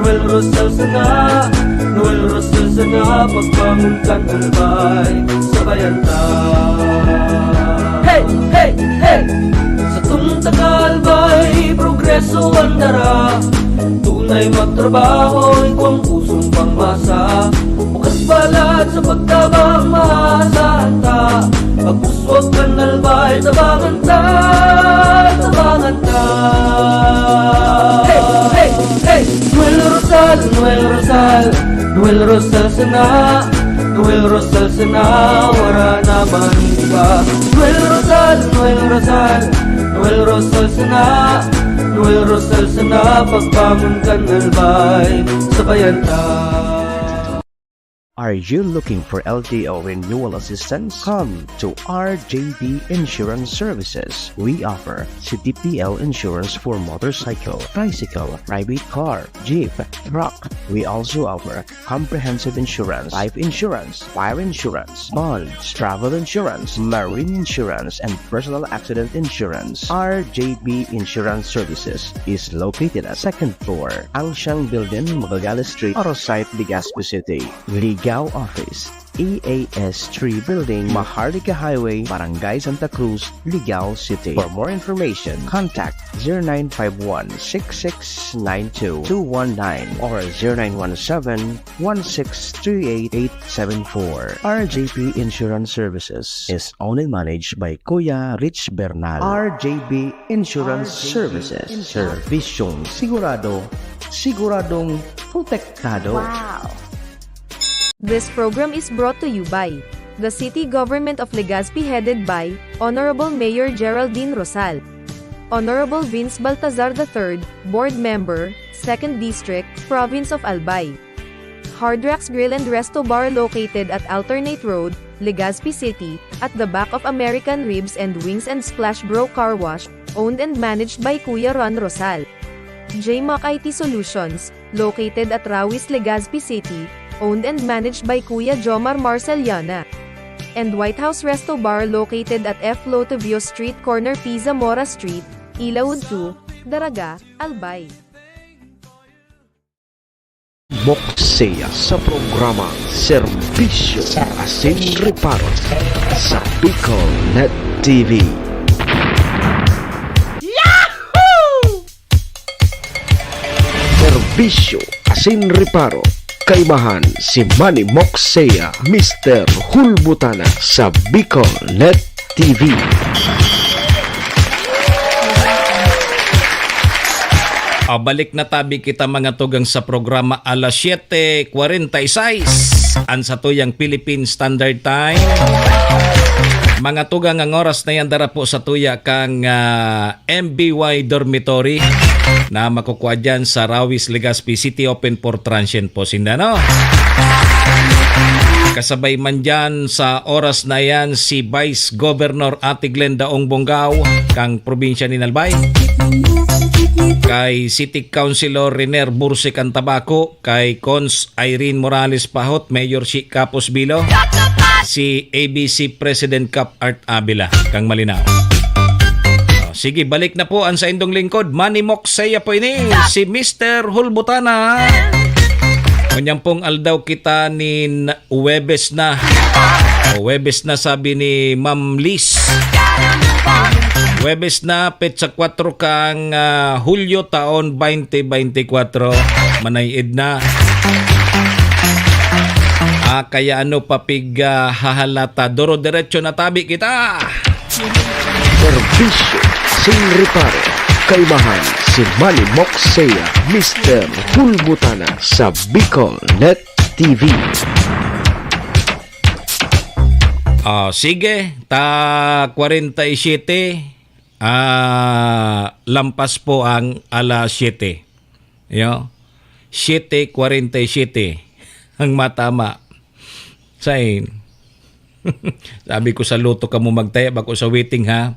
Noel Rosal sana, Noel Rosal sana, pagbangon kan Albay, sabayan ta. Hey, hey, hey! Satong taga-Albay, progreso an dara. Tunay magtrabaho, igwang pusong pangmasa. Bukas palad sa pagtabang, maasahan ta. Pagpuswag kan Albay, tabangan ta, tabangan ta. Hey, hey, hey! Noel Rosal, Noel Rosal, Noel Rosal sana, Noel Rosal sana, wara na maning iba. Noel Rosal, Noel Rosal, Noel Rosal sana, Noel Rosal sana, pagbangon kan Albay, sabayan ta. Are you looking for L T O renewal assistance? Come to R J B Insurance Services. We offer C T P L insurance for motorcycle, tricycle, private car, jeep, truck. We also offer comprehensive insurance, life insurance, fire insurance, bonds, travel insurance, marine insurance, and personal accident insurance. R J B Insurance Services is located at second floor, Angsiang Building, Magallanes Street, Oro Site, Legazpi City. Ligao Office, E A S three Building, Maharlika Highway, Barangay Santa Cruz, Ligao City. For more information, contact zero nine five one, six six nine two, two one nine or zero nine one seven, one six three eight, eight seven four. R J P Insurance Services is owned and managed by Kuya Rich Bernal. R J P Insurance Services. Serbisyong sigurado, siguradong protektado. Wow! This program is brought to you by the City Government of Legazpi, headed by Honorable Mayor Geraldine Rosal, Honorable Vince Baltazar the third, Board Member, Second District, Province of Albay. Hard Rocks Grill and Resto Bar, located at Alternate Road, Legazpi City, at the back of American Ribs and Wings and Splash Bro Car Wash, owned and managed by Kuya Ron Rosal. J Mac I T Solutions, located at Rawis, Legazpi City, owned and managed by Kuya Jomar Marceliana. And White House Resto Bar, located at F Lotivio Street, corner P Zamora Street, Ilaud two, Daraga, Albay. Mokseya sa programang Serbisyo Asin Reparo sa Bicol Net T V. Serbisyo asin reparo, kaimahan si Manny Mokseya, Mister Hulbutana sa Bicol Net T V. Ah, balik na tabi kita, mga tugang, sa programa alas siyete kwarenta y seis, an satuyang Philippine Standard Time. Mga tugang, ang oras na yan dara po sa tuya kang, ah, M B Y Dormitory na makukua dyan sa Rawis, Legazpi City, open for transient po sinda, no? Kasabay man dyan sa oras na yan si Vice Governor Ate Glenda Ong Bongao kang probinsya ni Albay, kay City Councilor Riner Burse Cantabaco, kay Cons Irene Morales Pahot, Mayor Shi Capos Bilo, si A B C President Cap Art Avila, kang Malinao. O, sige, balik na po ang saindong lingkod, Manny Mokseya po ini, si Mister Hulbutana. Ngunyan pong aldaw kita nin Huwebes na. O, Huwebes na, sabi ni Ma'am Liz. Huwebes na, petsa kwatro kang, ah, Hulyo, taon twenty twenty-four. Manay-id na. Ah, kaya ano pa pig, ah, hahalata? Duro-diretso na tabi kita! Serbisyo sin reparo. Kaimahan si Manny Mokseya, Mister Hulbutana sa Bicol Net T V. Ah, sige, ta kwarenta y siyete, Ah, lampas po ang alas siyete. Yo? Siyete kwarenta y siyete ang matama. Sain? Sabi ko, sa Lotto kamo magtaya, bako sa waiting, ha?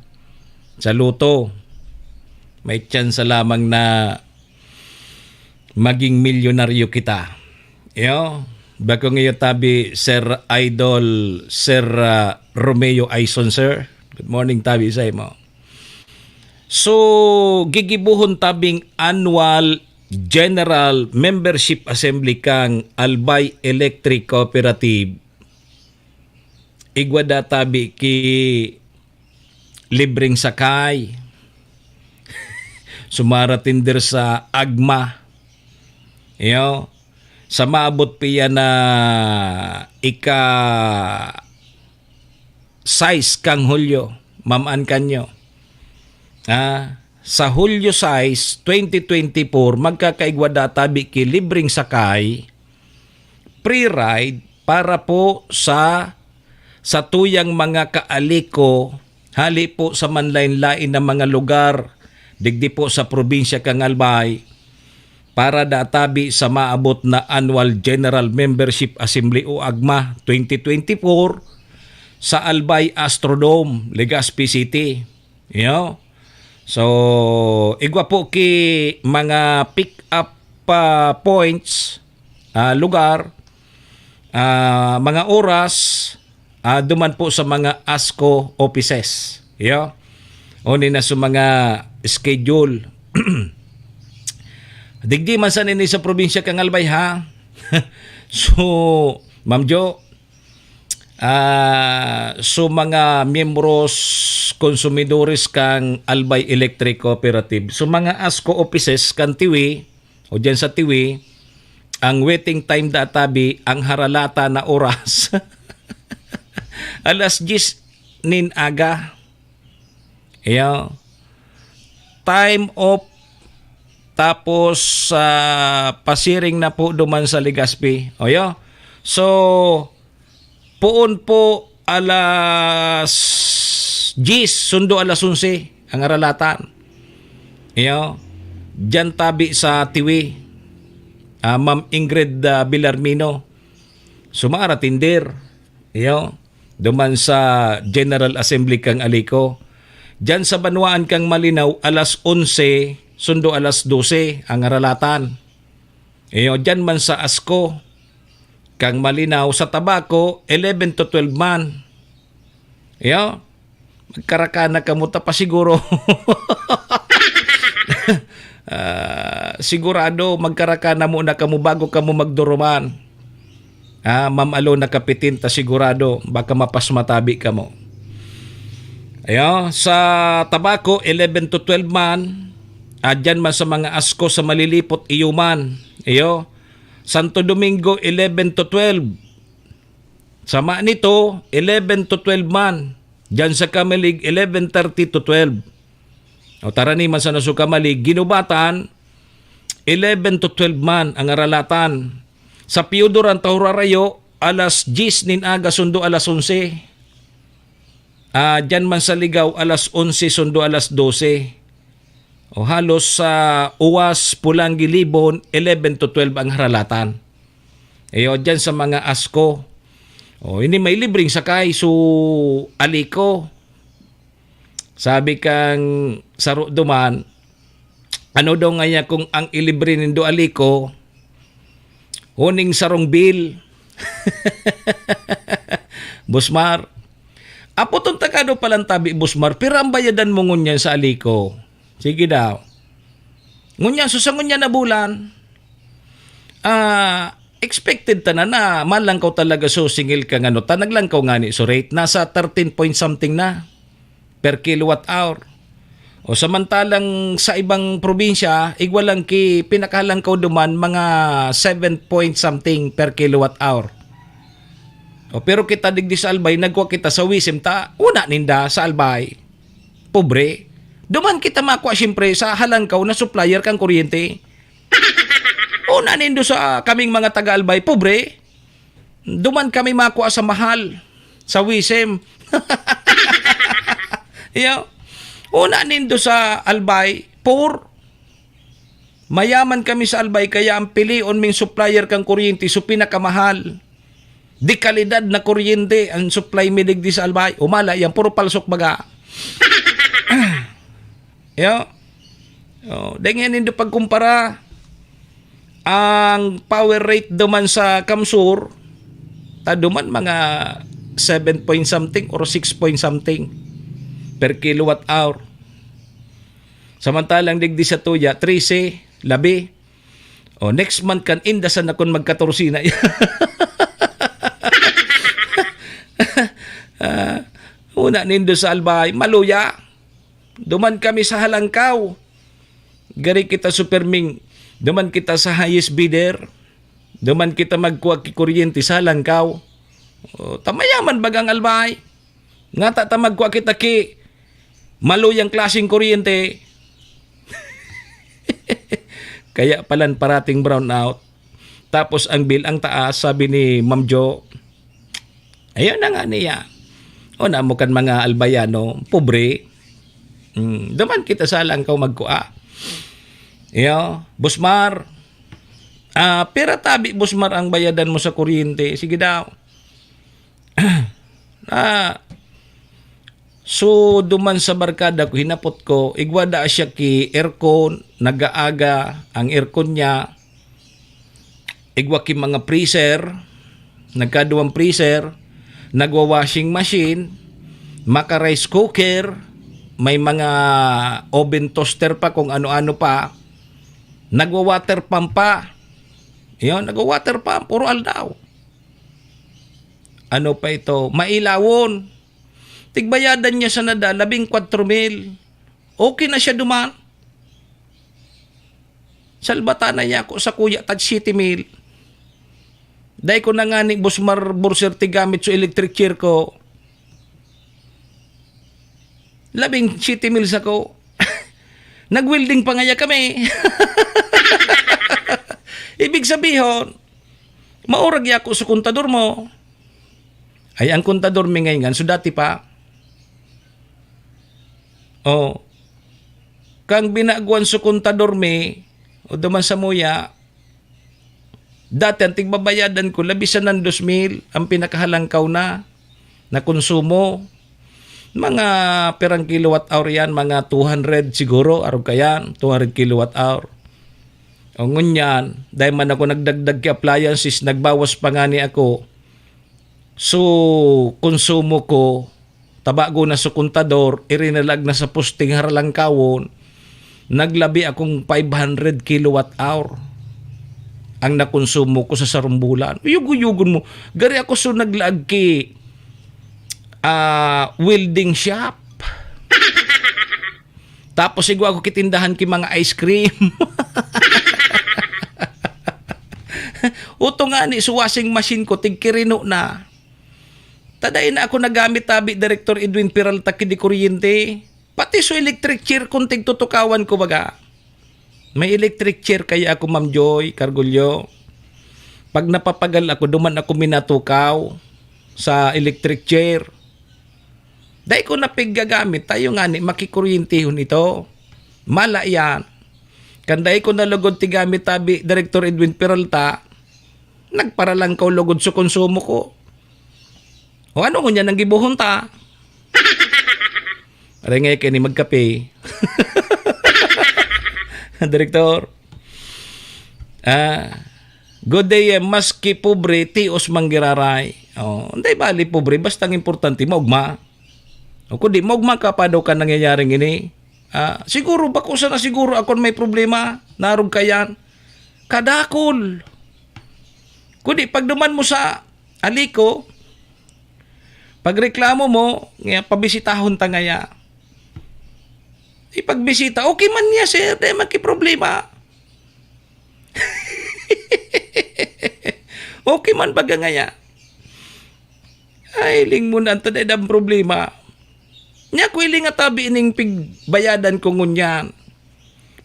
Sa Lotto, may tsansa lamang na maging milyonaryo kita. Yo? Bako ngayon tabi, Sir Idol, Sir, ah, Romeo Aison, sir. Good morning, tabi sa imo. So, gigibohon tabing annual general membership assembly kang Albay Electric Cooperative. Igwa da tabi ki libreng sakay. Sumara tinder sa Agma. Iyo, sa maabot pa iyan na ika sais kang Hulyo, mamaan kanyo. Ah, sa Hulyo sais, twenty twenty-four, magkakaigwa da tabi ki libreng sakay, free ride para po sa, sa tuyang mga kaaliko, hali po sa manlain-lain na mga lugar, digdi po sa probinsya kang Albay, para da tabi sa maabot na Annual General Membership Assembly o Agma twenty twenty-four sa Albay Astrodome, Legazpi City. Yo. So, igwa po ki mga pick up, ah, points, ah, lugar, ah, mga oras, ah, duman po sa mga ASCO offices. Yo. Oni na sa mga schedule. Digdi man sa nini sa probinsya kang Albay, ha? So, Ma'am Jo, ah, so mga miyembros, konsumidores kang Albay Electric Cooperative, so mga ASCO offices kan Tiwi, o diyan sa Tiwi, ang waiting time da tabi, ang haralata na oras, alas diyes nin aga. Iyo. Time off, tapos, ah, pasiring na po duman sa Legazpi. Oyo. So, poon po alas diyes, sundo alas onse, ang aralatan. Iyo. Diyan tabi sa Tiwi, ah, Ma'am Ingrid, ah, Villarmino. Sumara tinder. Iyo, duman sa General Assembly kang Alico. Diyan sa banwaan kang Malinaw, alas onse, sundo alas dose ang aralatan. Iyo, diyan man sa ASCO kang Malinaw, sa Tabaco, eleven to twelve man. Iyo, magkarakana kamo ta pa siguro. Ah, sigurado, magkarakana muna kamo bago kamo magduruman. Ah, Ma'am Alona Kapitin ta sigurado, baka mapasmatabi kamo. Ayo, sa Tabaco, eleven to twelve man. Ah, diyan man sa mga ASCO sa Malilipot, iyo man. Ayo, Santo Domingo, eleven to twelve. Sama nito, eleven to twelve man. Diyan sa Camalig, eleven thirty to twelve. O, tarani man sa Nasukamalig, Ginubatan, eleven to twelve man ang aralatan. Sa Piyudoran, Tahurarayo, alas diyes nin aga sundo alas onse. Ah, diyan man sa Ligaw, alas onse sundo alas dose. O, halos sa Uwas, Pulanggi, Libon, eleven to twelve ang haralatan. Iyo, diyan sa mga ASCO. O, ini may libreng sakay, so, Alico. Sabi kang saro duman, "Ano daw ngaya kung ang ilibre nindo, Alico, huning sarong bill?" Boss Mar, apoton ta ka daw palantabi, Boss Mar, pira ang bayadan mo ngunyan sa Alico? Sige daw. Ngunyan, so sa ngunyan na bulan, ah, expected ta na, na malangkaw talaga so singil kang ano, ta naglangkaw ngani so rate, nasa thirteen point something na per kilowatt hour. O samantalang sa ibang probinsya, igwa lang ki pinakalangkaw duman, mga seven point something per kilowatt hour. O pero kita digdi sa Albay, nagwa kita sa WESM ta, una ninda sa Albay. Pobre. Duman kita makwa siyempre sa halangkaw na supplier kang kuryente. Una nindo sa kaming mga taga-Albay, pobre. Duman kami makwa sa mahal, sa WESM. Iyo. Puna nindo sa Albay, poor. Mayaman kami sa Albay, kaya ang pilion ming supplier kan kuryente, so pinakamahal. De kalidad na kuryente ang supply mi digdi sa Albay. O mala yan, puro palsok baga. Yo. Oh, dai ngani nindo pagkumpara ang power rate duman sa CamSur, ta duman mga seven point something or six point something per kilowatt hour. Samantalang digdi sa tuya, trese, labi. O, next month kan inda sana kun magkatorse na. Ah, una nindo sa Albay, maluya. Duman kami sa Halangkaw. Gari kita, Superming. Duman kita sa highest bidder. Duman kita magkuha ki kuryente sa Halangkaw. O, ta mayaman bagang Albay. Ngata ta magkuha kita ki maluyang klaseng kuryente. Kaya palan parating brownout. Tapos ang bill ang taas, sabi ni Ma'am Jo. Ayun na nga niya. O, namo kan mga Albayano, pobre. Hmm, duman kita sa Halangkaw magkua. Iyo, Boss Mar. Ah, pira tabi, Boss Mar, ang bayadan mo sa kuryente? Sige daw. Ah, so, duman sa barkada ko, hinapot ko, igwa da siya ki aircon, nag-aaga ang aircon niya, igwa ki mga freezer, nagkaduwang freezer, nagwa-washing machine, maka-rice cooker, may mga oven toaster pa, kung ano-ano pa, nagwa-water pump pa. Yun, nagwa-water pump, puro aldaw. Ano pa ito? Mailawon. Tigbayadan niya sa nada, labing kwatro mil. Okay na siya duman. Salbatan na niya ako sa kuya, tag siyete mil. Dai ko na ngani, Boss Mar Borser, tigamit sa electric chair ko. Labing siyete mil sa ko. Nag-welding pa ngaya kami. Ibig sabihon, maurag ya ako sa kontador mo. Ay, ang kontador mi ngayon, so dati pa. Oh. Kang binaguan sa kontador mi, o duman sa muya, dati ang tigbabayadan ko, labi sa nan dos mil, ang pinakahalangkaw na, na konsumo. Mga pirang kilowatt hour yan, mga two hundred siguro, arog kayan, two hundred kilowatt hour. O ngunyan, dahil man ako nagdagdag ki appliances, nagbawas pa ngani ako. So, konsumo ko, tabago na sa kontador, irinalag na sa posting haralangkawon, naglabi akong five hundred kilowatt hour ang nakonsumo ko sa sarong bulan. Uyog-uyogon mo, gari ako so naglaag ki, ah, welding shop. Tapos igwa ako kitindahan ki mga ice cream. Uto nga ni, so washing machine ko, tigkirino na. Taday na ako nagamit tabi, Director Edwin Peralta, ki di kuryente. Pati so electric chair kung tigtutukawan ko, baga. May electric chair kaya ako, Ma'am Joy Cargullo. Pag napapagal ako, duman ako minatukaw sa electric chair. Dai ko na piggagamit, tayo nga ni makikuryentihon ito. Mala yan. Kan dai ko nalugod ti gamit tabi, Director Edwin Peralta, nagparalangkaw lugod sa konsumo ko. O ano ngunyan ang gibohon ta? Aray nga kaini magkape. Direktor. Ah, good day, eh, maski pobre, tios manggiraray. Oh, hindi bali pobre, basta ang importante, maugma. O kundi, maugma ka pa daw ka nangyayaring ini. Ah, siguro, bako sana siguro akon may problema, narog ka yan. Kadakol. Kundi, pagduman mo sa Aliko, pagreklamo mo, nga pabisitahon ta ngaya. Ipagbisita, okay man niya, sir, dai man ki problema. Okay man baga ngaya. Ay, ling mo na, anta dai dang problema. Nya, kwiling nga tabi ining pigbayadan ko ngunyan.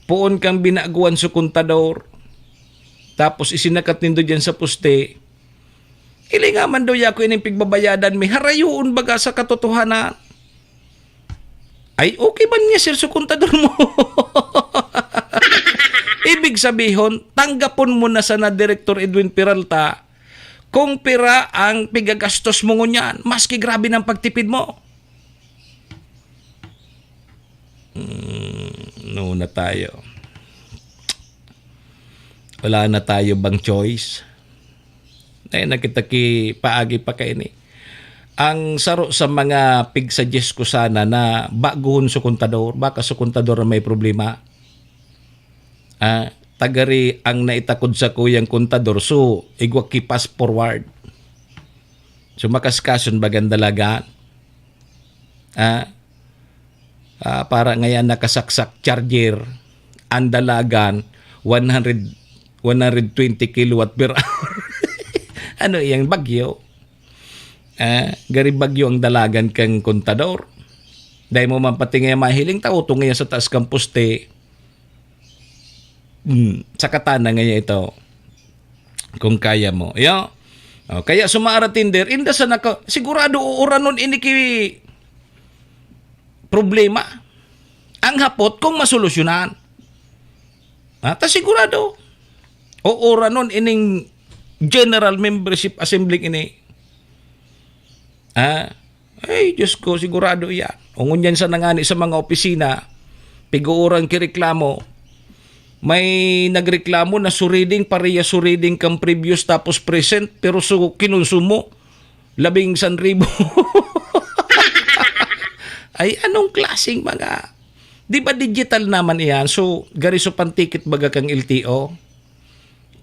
Poon kang binaguan sa kontador. Tapos isinakat nindo diyan sa poste. Ilinga man daw yako ining pigbabayadan mi, harayoon baga sa katotohanan. Ay, okay ba niya, sir, sa kontador mo? Ibig sabihon, tanggapon mo na sana, Director Edwin Peralta, kung pira ang pigagastos mo ngunyan, maski grabe ng pagtipid mo. Hmm, no na tayo. Wala na tayo bang choice? Ay, nakita ki paagi pa kaini. Ang saro sa mga pig-suggest ko sana na baguhon sa kontador, baka sa kontador na may problema. Ah, tagari ang naitakod sa kuyang kontador, so igwa ki fast forward. So makaskason bagang dalagan. Ah, ah, para ngayon nakasaksak charger, ang dalagan, one hundred, one hundred twenty kilowatt per hour. Ano iyang bagyo? Ah, gari bagyo ang dalagan kang kontador. Dai mo man pati ngayon mahiling tao, tunga sa taas kang poste. Hmm, sakatana ngayon ito. Kung kaya mo. Yo. Oh, kaya sumaara tinder, inda sa naka, sigurado uuranon ini ki problema. Ang hapot kung masolusyonan. Ha? Ta sigurado, uuranon ining General Membership Assembly ini. Ha? Ay, Diyos ko, sigurado iyan. O ngunyan sa nangani sa mga opisina, pig-uurang kireklamo, may nagreklamo na su reading, pareha su reading kan previous tapos present, pero su kinonsumo, labing san ribo. Ay, anong klaseng mga, di ba digital naman iyan? So, gari su pantikit baga kang L T O,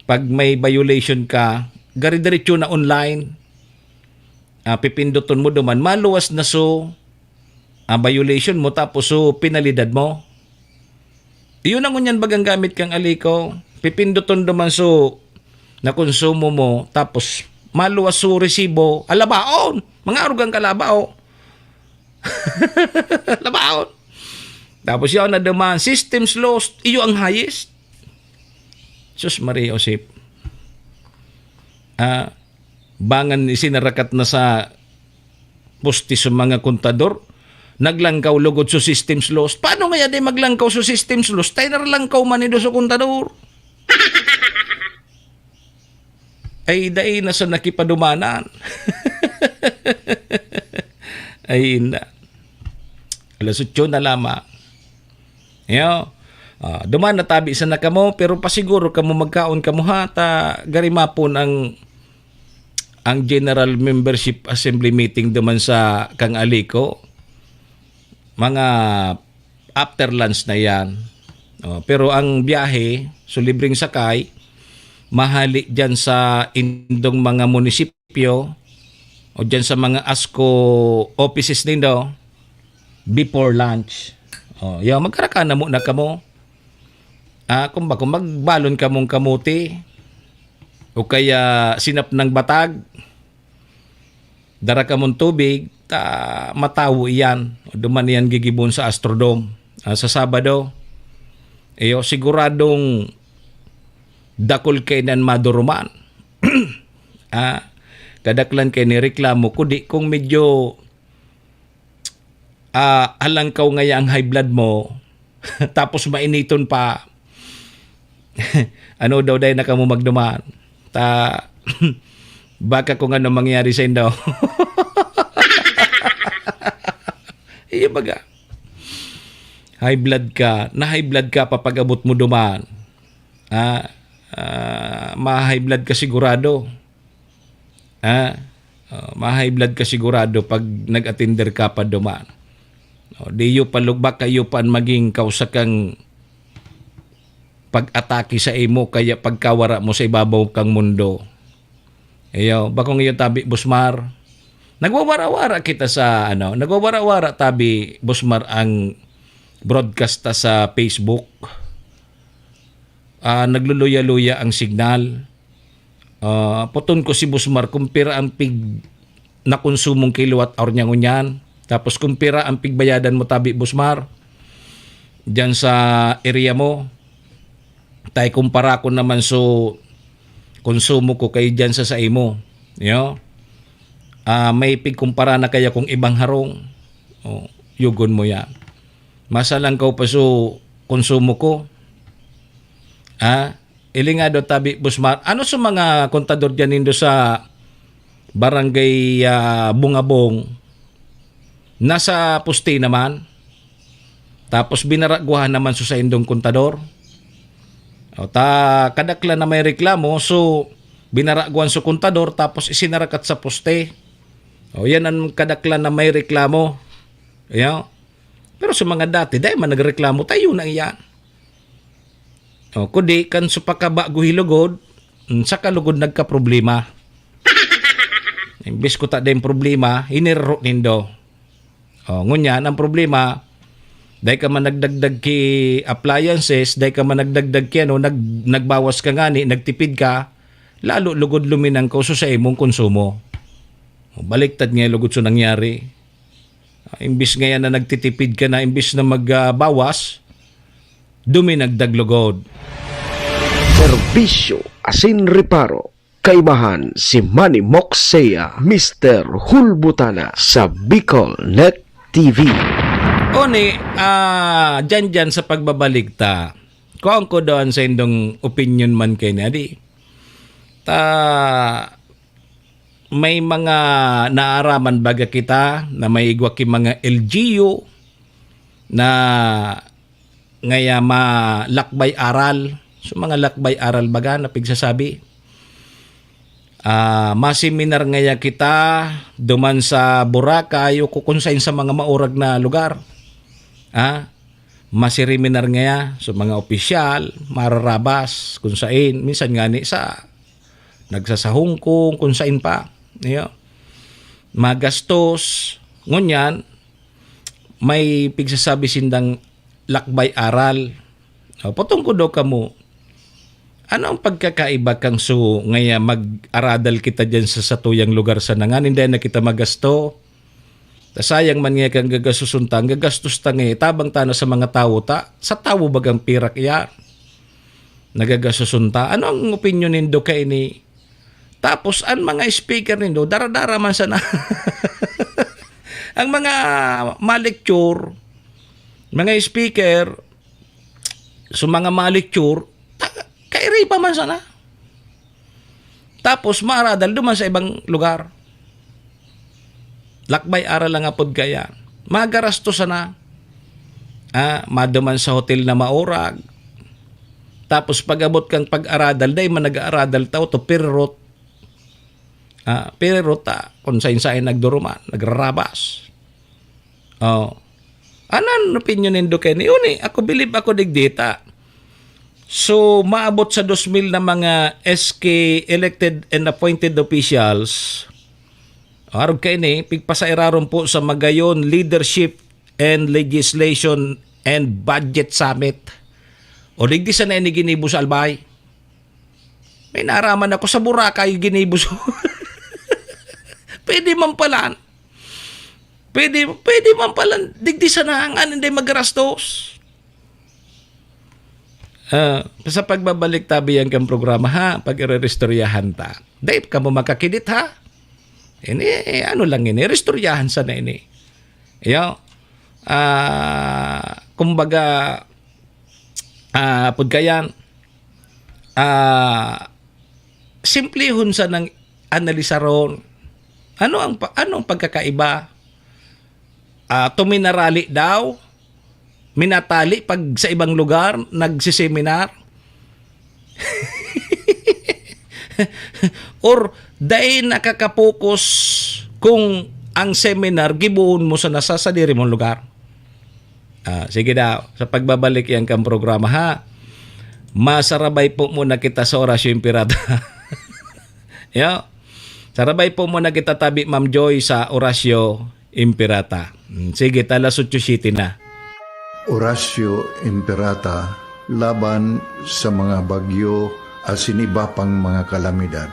pag may violation ka, gari diretso na online. Ah, pipinduton mo duman, maluwas na su, ah, violation mo, tapos su penalidad mo. Iyon ang ngunyan bagang gamit kang Alico. Pipinduton duman su nakonsumo mo, tapos maluwas su resibo, alabaon. Mga arugang kalabao. Alabaon. Tapos yaon na duman, systems lost, iyo ang highest. Sus Maria Josep. Ah, bangan isinarakat na sa poste su mga kontador, naglangkaw lugod su systems lost. Paano ngaya di maglangkaw su systems lost? Tay naralangkaw man nindo su kontador. Ay, dai na sa nakipadumanan. Ay, inda. Alas otso na lamang. Yo. Ah, duman na tabi sana kamo, pero pasiguro kamo magkaon kamo ha, ta gari mapon ang, ang General Membership Assembly meeting duman sa kang Alico. Mga after lunch na yan. Oh, pero ang biyahe, so libreng sakay, mahali dyan sa indong mga munisipyo o dyan sa mga ASCO offices nindo before lunch. Oh, yo, magkaraka na muna kamo. Ah, kung ba, kung magbalon kamong kamote o kaya sinap ng batag, dara kamong tubig, ta matawo iyan. Duman iyan gigibon sa Astrodome, ah, sa Sabado. Iyo, siguradong dakul kainan maduruman. Ah, kadaklan kay ni reklamo, kudi kung medyo, ah, halangkaw ngaya ang high blood mo, tapos mainiton pa, ano daw, dai na kamo magduman. Ta, baka kung ano mangyari sa indo. Iyo baga. High blood ka, na high blood ka pa pag-abot mo duman. Ah, ah, ma-high blood ka sigurado. Ah, oh, ma-high blood ka sigurado pag nag-attender ka pa duman. Oh, di iyo pa lugbak, kayo pa ang maging kausa kang pag-atake sa imo, kaya pagkawara mo sa ibabaw kang mundo. Iyo, bakong iyo tabi, Busmar. Nagwawara-wara kita sa, ano, nagwawara-wara tabi, Busmar, ang broadcast ta sa Facebook. Ah, nagluluya-luya ang signal. Ah, poton ko si Busmar kung pira ang pig-, nakonsumong kilowatt hour niya ngunyan. Tapos kung pira ang pigbayadan mo tabi, Busmar, diyan sa area mo. Tay kumpara ko naman so konsumo ko kay diyan sa, sa imo. Yo? Ah, may pigkumpara na kaya kung ibang harong. Oh, yugon mo yan. Masalangkaw pa so konsumo ko. Ha? Ilingado tabi, Busmar. Ano sa mga kontador dyan nindo sa barangay, ah, Bungabong? Nasa poste naman. Tapos binaragwahan naman so saindong kontador. O ta, kadaklan na may reklamo, so binaragwahan so kontador, tapos isinarakat sa poste. O yan ang kadaklan na may reklamo. Ayan. Pero sa mga dati, dai man nagreklamo, tayo na iyan. O, kundi kan sa pakabago hilugod, mm, sa kalugod nagkaproblema. Imbis ko ta din problema, hinirro nindo. O, ngunyan, ang problema, dai ka man nagdagdag ki appliances, dai ka man nagdagdag ki ano, nag-, nagbawas ka ngani, nagtipid ka, lalo lugod luminang ka uso sa imong konsumo. O, baliktad nga lugod so nangyari. Ah, imbis ngayan na nagtitipid ka na, imbis na magbawas, duminagdag lugod. Serbisyo asin reparo. Kaibahan si Manny Moxea, Mister Hulbutana sa Bicol Net T V. Oni, ah, dyan-dyan sa pagbabaligta, kuhaan ko doon sa indong opinion man kayo na di. Ta, may mga naaraman baga kita na may igwa ki mga L G U na ngaya malakbay aral. So, mga lakbay aral baga na pigsasabi. Ah, maseminar ngaya kita duman sa Boracay o ku-, kung sain sa mga maurag na lugar. Ah, masiriminar ngaya sa mga opisyal, mararabas, kung sain, minsan ngani sa nagsasa Hong Kong, kung sain pa. Iyo. Magastos. Ngunyan, may pigsasabi sindang lakbay aral. O, patungkod daw kamo, ano ang pagkakaiba kang su ngaya mag-aradal kita diyan sa satuyang lugar sana nganing dai na kita magasto? Ta sayang man ngaya kan gagastoson ta, ang gagastos ta ngaya, tabang ta na sa mga tawo ta, sa tawo bagang pirak iya? Nagagasoson ta. Ano ang opinyon nindo kaini? Tapos, ang mga speaker nindo, dara-dara man sana. Ang mga ma-lecture, mga speaker, so mga ma-lecture, ta-, kairi pa man sana. Tapos, maaradal duman sa ibang lugar. Lakbay aral lang apod kaya. Magarasto sana. Ah, maduman sa hotel na maurag. Tapos pag-abot kang pag-aradal, dai man nag-aaradal tao to, pirot. Ah, pirot ta, kung sain-sain nagduruman, nagrarabas. Oh. Ano ang opinion nindo kaini? Uni, ako bilib ako digdita. So, maabot sa dos mil na mga S K elected and appointed officials. Arog kaini, pigpasairaron po sa Magayon Leadership and Legislation and Budget Summit. O digdi sana ini ginibo sa Albay. May naraman ako sa Boracay, ginibo sa Pwede man pala. Pwede, pwede man pala. Digdi sana ang ano, hindi magarastos. Ah, sa pagbabalik tabi yan kang programa, ha? Pag-irerestoryahan ta. Dahil ka mo makakidit, ha? Ini, ano lang ini, restoryahan sana ini. Iyo. Ah, kumbaga, ah, pud kayan, ah, simplihon sanang analisaron. Ano ang pa-, ano ang pagkakaiba? Ah, tuminarali daw, minatali pag sa ibang lugar, nagsiseminar? Or dai nakakapokus kung ang seminar gibohon mo sa nasa sadiri mong lugar? Ah, sige daw, sa pagbabalik yan kang programa, ha? Masarabay po muna kita sa Orasyo Imperata. Yo. Sarabay po muna kita tabi, Ma'am Joy, sa Orasyo Imperata. Mm, sige, ta alas otso siete na. Orasyo Imperata laban sa mga bagyo asin iba pang mga kalamidad.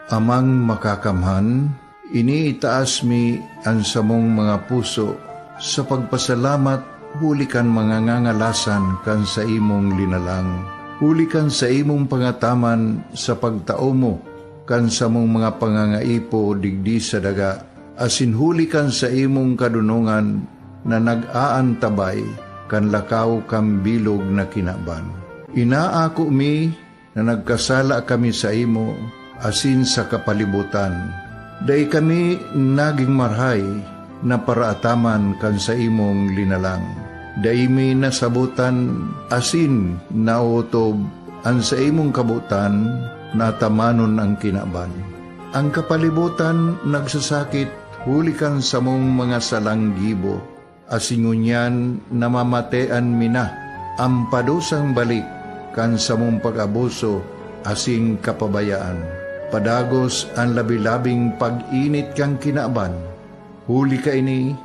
Amang Makakamhan, iniitaas mi an samong mga puso sa pagpasalamat huli kan mga ngangalasan kan saimong linalang, huli kan saimong pangataman sa pagtao mo kan samong mga pangangaipo digdi sa daga, asin huli kan saimong kadonongan na nag-aantabay kan lakaw kan bilog na kinaban. Inaako mi na nagkasala kami saimo asin sa kapalibotan. Dai kami nagin marahay na paraataman kan saimong linalang. Dai mi nasabotan asin naotob an saimong kabotan na atamanon an kinaban. An kapalibotan nagsasakit huli kan samong mga salang gibo, asin ngunyan namamatean mi na an padusang balik kan samong pag-abuso asin kapabayaan. Padagos an labi-labing pag-init kan kinaban. Huli kaini,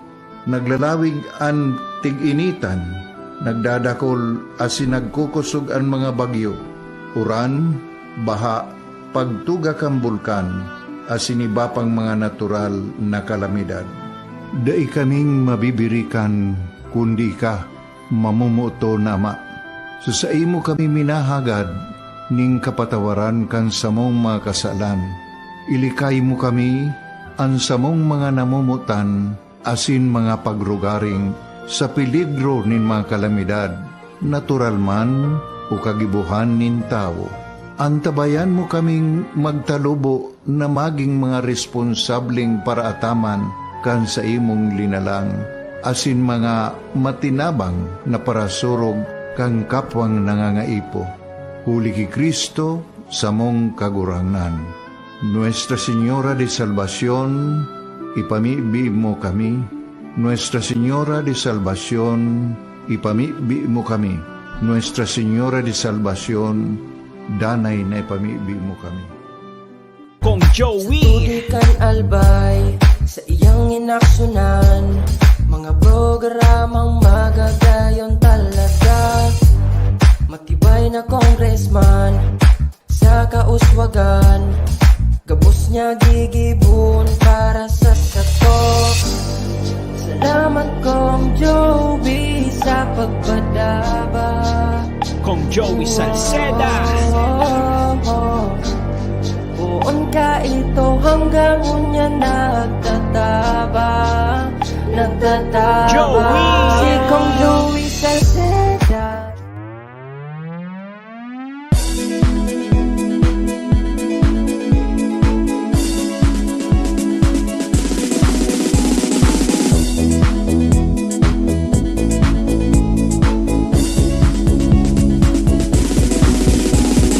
naglalawig an tig-initan, nagdadakol asin nagkukosog an mga bagyo, uran, baha, pagtuga kan bulkan, asin iba pang mga natural na kalamidad. Dai kaming mabibirikan, kundi ika, mamomoton na Ama. Sa saimo kami minahagad nin kapatawaran kan samong mga kasalan. Ilikay mo kami, an samong mga namomotan, asin mga pagrugaring sa peligro nin mga kalamidad, natural man o kagibohan nin tawo. Antabayan mo kaming magtalubo na magin mga responsableng paraataman kan saimong linalang, asin mga matinabang na parasurog kan kapwang nangangaipo. Huli ki Cristo, samong Kagurangnan. Nuestra Señora de Salvacion, ipamibi mo kami. Nuestra Señora de Salvacion, ipamibi mo kami. Nuestra Señora de Salvacion, danay na ipamibi mo kami. Kong Joey. Sa tubig kan Albay, sa iyang inaksyunan, mga programang magagayon talaga. Matibay na congressman, sa kauswagan, gabos niya gigibon para sa sato. Salamat, Kong Joey, sa pagpadaba. Kong Joey Salceda. Poon ka ito hanggang unya nagtataba, nagtataba. Joey! Si Kong Joey Salceda.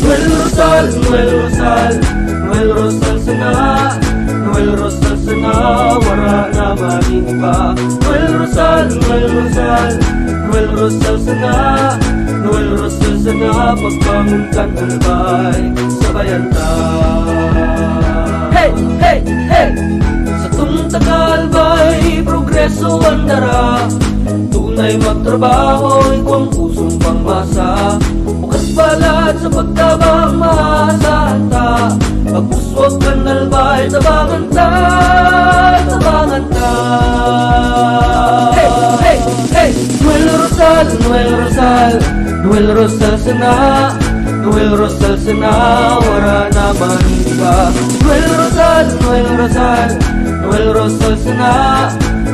Noel Rosal, Noel Rosal, Noel Rosal sana, Noel Rosal sana, wara na man iba. Noel Rosal, Noel Rosal, Noel Rosal sana, Noel Rosal sana, pagbangon kan Albay, sabayan ta. Hey, hey, hey! Satong taga-Albay, progreso an dara. Tunay magtrabaho, igwang pusong pangmasa. Bukas balat sa pagtabang, maasahan ta. Pag-uswag kan Albay, tabangan ta, tabangan ta. Hey, hey, hey! Noel Rosal, Noel Rosal, Noel Rosal sana, Noel Rosal sana, wara na man iba. Noel Rosal, Noel Rosal, Noel Rosal sana,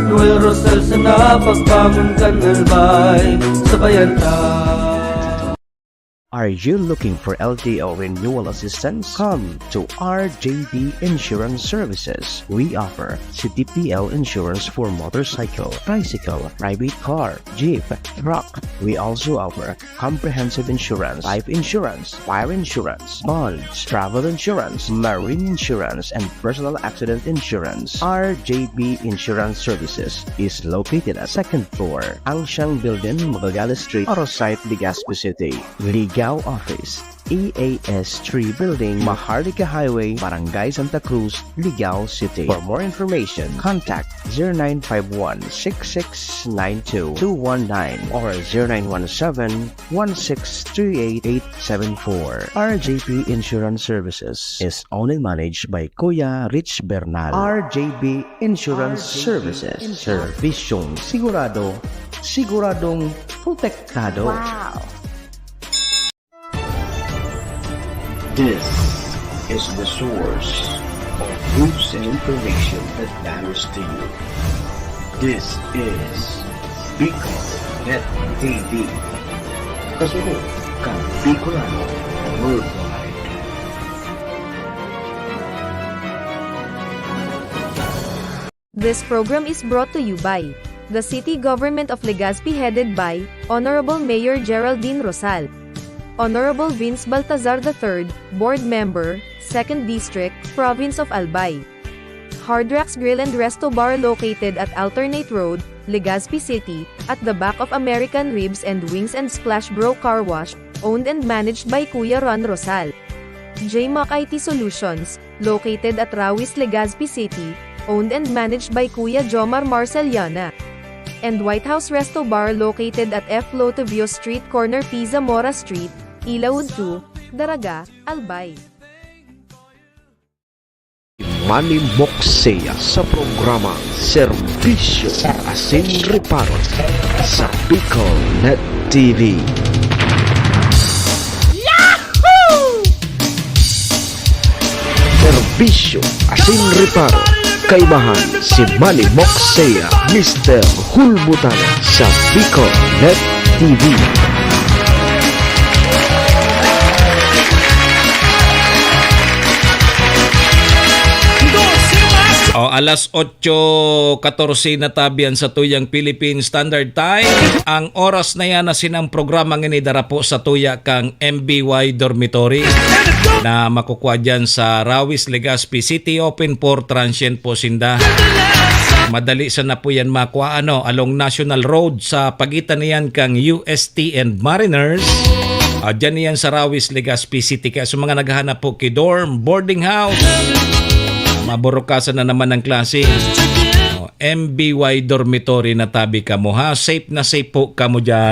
Noel Rosal sana, pagbangon kan Albay, sabayan ta. Are you looking for L T O renewal assistance? Come to R J B Insurance Services. We offer C T P L insurance for motorcycle, tricycle, private car, jeep, truck. We also offer comprehensive insurance, life insurance, fire insurance, bonds, travel insurance, marine insurance, and personal accident insurance. R J B Insurance Services is located at second floor, Ancient Building, Magallanes Street, Oro Site, Legazpi City. Ligao Office, E A S three Building, Maharlika Highway, Barangay Santa Cruz, Ligao City. For more information, contact zero nine five one, six six nine two, two one nine or zero nine one seven, one six three eight, eight seven four. R J P Insurance Services is owned and managed by Kuya Rich Bernal. R J P Insurance Services. Servisyong sigurado, siguradong protektado. Wow! This is the source of news and information that matters to you. This is Bicol Net T V. Kasunod kan Bicolano Worldwide. This program is brought to you by the City Government of Legazpi, headed by Honorable Mayor Geraldine Rosal, Honorable Vince Baltazar the third, Board Member, Second District, Province of Albay. Hard Rocks Grill and Resto Bar, located at Alternate Road, Legazpi City, at the back of American Ribs and Wings and Splash Bro Car Wash, owned and managed by Kuya Ron Rosal. J Mac I T Solutions, located at Rawis, Legazpi City, owned and managed by Kuya Jomar Marceliana. And White House Resto Bar, located at F Lotovio Street, corner P Zamora Street, Ilaud two, Daraga, Albay. Manny Moxea sa programang Serbisyo Asin Reparo sa Bicol Net T V. Serbisyo Asin Reparo, kaibahan si Manny Moxea, Mister Hulbutan sa Bicol Net T V. O, alas otso katorse na tabi an satuyang Philippine Standard Time. Ang oras na yan na sinang programa ngini dara po sa tuya kang M B Y Dormitory na makukwa dyan sa Rawis, Legazpi City. Open for transient po sinda. Madali sana po yan makwa, ano, along National Road sa pagitan niyan kang U S T and Mariners. Ah, dyan yan sa Rawis, Legazpi City. Kaya sa mga naghahanap po ki dorm, boarding house, maburukasan na naman ang klase. O, M B Y Dormitory na tabi kamo, ha? Safe na safe po kamo dyan.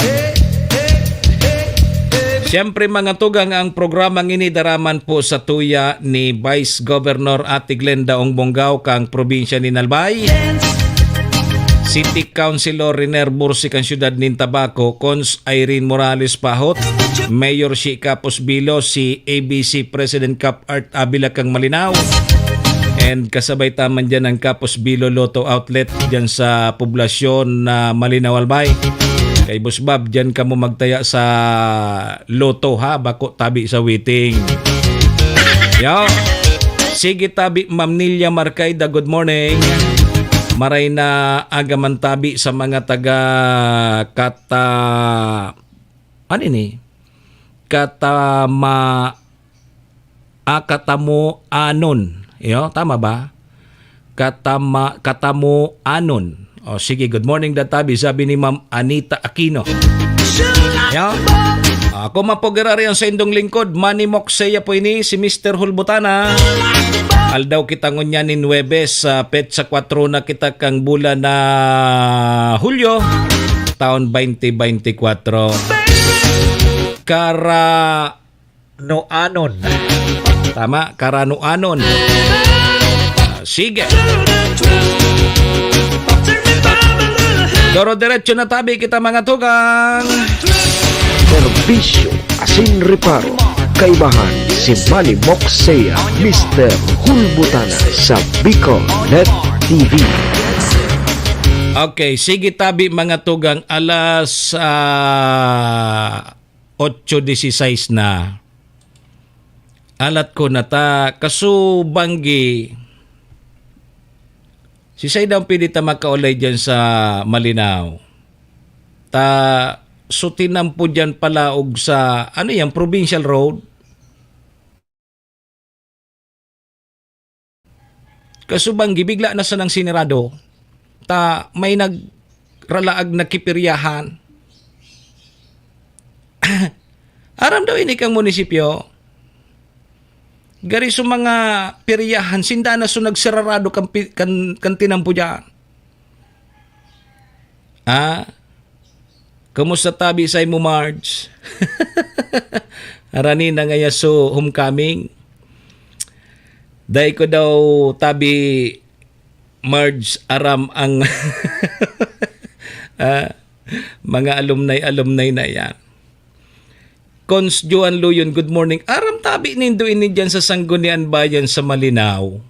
Siyempre, mga tugang, ang programang ini dara man po sa tuya ni Vice Governor Ate Glenda Ong Bongao kang probinsya nin Albay, City Councilor Riner Bursi kang siyudad nin Tabaco, Cons Irene Morales Pahot, Mayor Shi Capos Bilo, si A B C President Cap Art Avila kang Malinao, and kasabay ta man dyan ang Capos Bilo Lotto Outlet dyan sa poblasyon na Malinao, Albay. Kay Boss Bob, dyan kamo magtaya sa Lotto, ha, bako tabi sa waiting. Yo. Sige tabi, Ma'am Nilia Marcaida, good morning. Maray na aga man tabi sa mga taga Kata... Ano ini? Katama... Ah, Katamoanon. Yo, tama ba? Katama... Katamoanon. O, sige, good morning, Dad Tabi, sabi ni Ma'am Anita Aquino. Yo? Ako man po, girari ang saindong lingkod, Manny Moxea po ini, si Mister Hulbutana. Aldaw kita ngunyan nin Huwebes, sa petsa kwatro na kita kang bulan na Hulyo, taon twenty twenty-four. Kara... Noanon. Tama, karanoanon. Ah, sige. Doro-diretso na tabi kita, mga tugang. Serbisyo asin reparo. Kaibahan si Manny Moxea, Mister Hulbutana sa Bicol Net T V. Okay, sige tabi, mga tugang, alas ah, otso disisais na. Alat ko na ta, kaso banggi, si Saydang pwede ta makaulay dyan sa Malinao. Ta, so tinampo dyan palaog sa, ano yan, provincial road? Kasubang gibigla na sanang sinirado, ta may nagralaag na kipiryahan. Aram daw ini kang munisipyo. Gari sa mga piryahan, sinda na so nagsirarado kan, pi- kan, kan tinampo dyan. Ah, kumusta tabi sa imo, Marge? Arani na ngaya so homecoming. Dai ko daw tabi, Marge, aram ang ah, mga alumni-alumni na yan. Cons Joan Luyon, good morning. Aram tabi nindo ini dyan sa Sanggunian Bayan sa Malinao.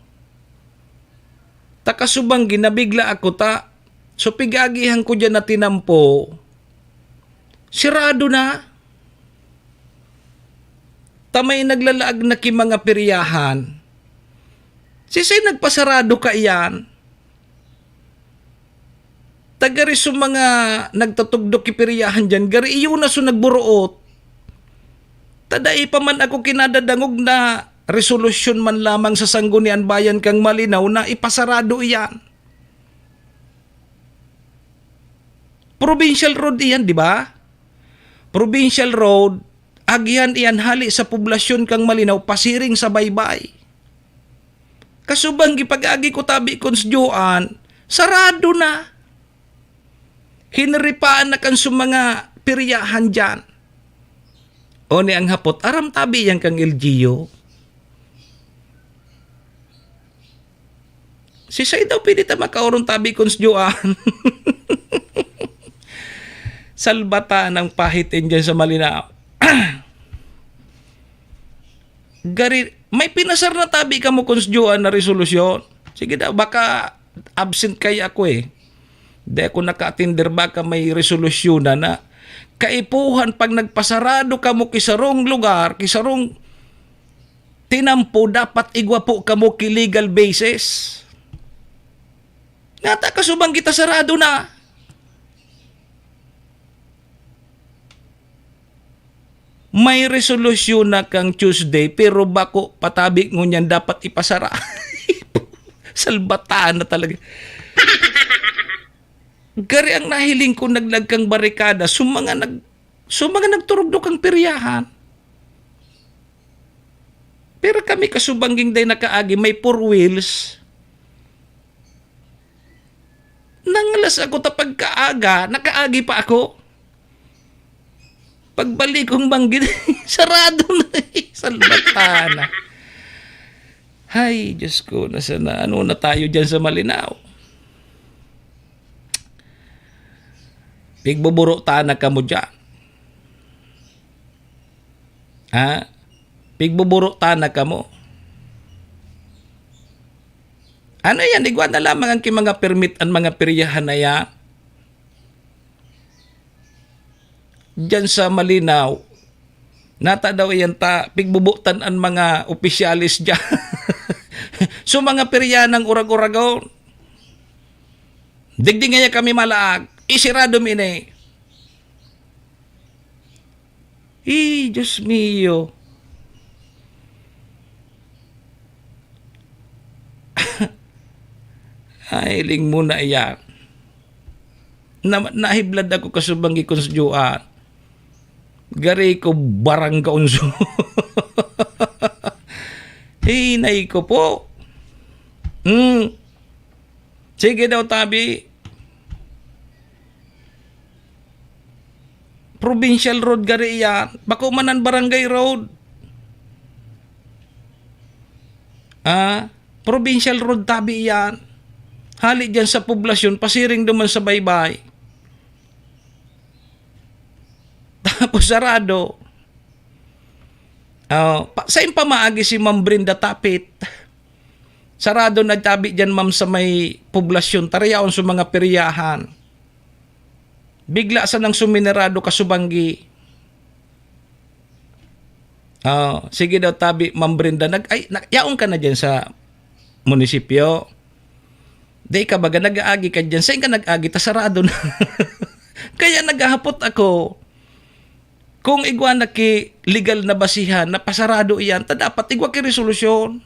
Takasubang ginabigla ako ta. So, pig-aagihan ko diyan na tinampo, sirado na. Ta may naglalaag na ki mga peryahan. Sisay nagpasarado kaiyan? Ta gari so mga nagtatugdok ki peryahan diyan, gari iyo na so nagburuot. Ta dai pa man ako kinadadangog na resolusyon man lamang sa Sangguniang Bayan kan Malinao na ipasarado iyan. Provincial road iyan, di ba? Provincial road, agihan iyan hali sa poblasyon kan Malinao, pasiring sa baybay. Kasubang gipag-agi ko tabi, Cons Joan, sarado na. Hiniripaan na kan su mga peryahan diyan. O ni ang hapot, aram tabi yan kang L G U. Si Sai daw pwede ta makaoron tabi, Cons Joan. Salbatan ang pahit dyan sa Malinao. Gari, may pinasar na tabi kamo, Cons Joan, na resolusyon? Sige daw, baka absent kaya ako eh. Di ako naka-attender, baka may resolusyon na na. Kaipuhan, pag nagpasarado kamo ki sarong lugar, ki sarong tinampo, dapat igwa po kamo ki legal basis. Nata kasubang kita sarado na. May resolusyon na kang Tuesday, pero bako patabi ngunyan dapat ipasara. Salbatan na talaga. Gari ang nahiling ko, naglag kang barikada, so mga nag-, so mga nagturugdok ang peryahan. Pero kami kasubangging day nakaagi, may four wheels. Nanglas ako ta pagkaaga, nakaagi pa ako. Pagbalik kong banggit, sarado na eh. Salbatan na. Hay, Diyos ko, nasa na, ano na tayo dyan sa Malinao? Pigbuburo ta na kamo dyan. Ha? Pigbuburo ta na kamo. Ano yan? Igwa na lamang ang ki mga permit, ang mga peryahan na yan. Diyan sa Malinao, nata daw iyan ta, pigbubutan ang mga opisyales diyan. So, mga peryahan ng urag-uragon, digdi ngaya kami malaag, isirado mi ini. Eh, Diyos mio. Ay, ling mo na iyan. Na, nahiblad ako kasubang gikon sa Diyoan. Gari ko barangga unso. Hinay ko po. Hmm. Sige daw, tabi. Provincial road gari iyan. Bako man an barangay road. Ah, provincial road tabi iyan. Hali diyan sa poblasyon, pasiring duman sa baybay. Tapos sarado. Oh, pa, sain pa maagi si Ma'am Brenda Tapit? Sarado na tabi diyan, ma'am, sa may poblasyon. Tarayaon sa mga peryahan. Bigla sanang suminerado kasubanggi. Oh, sige daw, tabi, Ma'am Brenda, nag-, ay, na, yaon ka na diyan sa munisipyo. Di ka baga nag-aagi ka diyan? Sain ka nag-aagi? Ta sarado na. Kaya naghahapot ako, kung igwa na ki legal na basihan na pasarado iyan, ta dapat igwa ki resolusyon.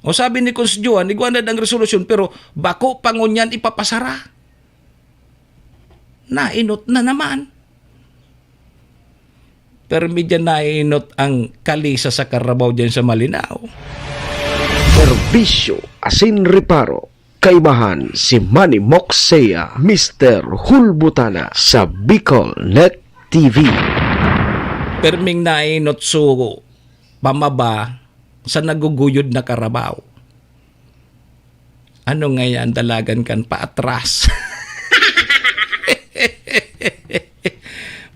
O sabi ni Cons Joan, igwa na dang resolusyon, pero bako pa ngunyan ipapasara. Nainot na naman. Pero medyo nainot ang kalisa sa Carabao diyan sa Malinao. Serbisyo asin reparo. Kaibahan si Manny Moxea, Mister Hulbutana sa Bicol Net T V. Perming nainot so pamaba sa naguguyod na Carabao. Ano ngaya ang dalagan kan paatras?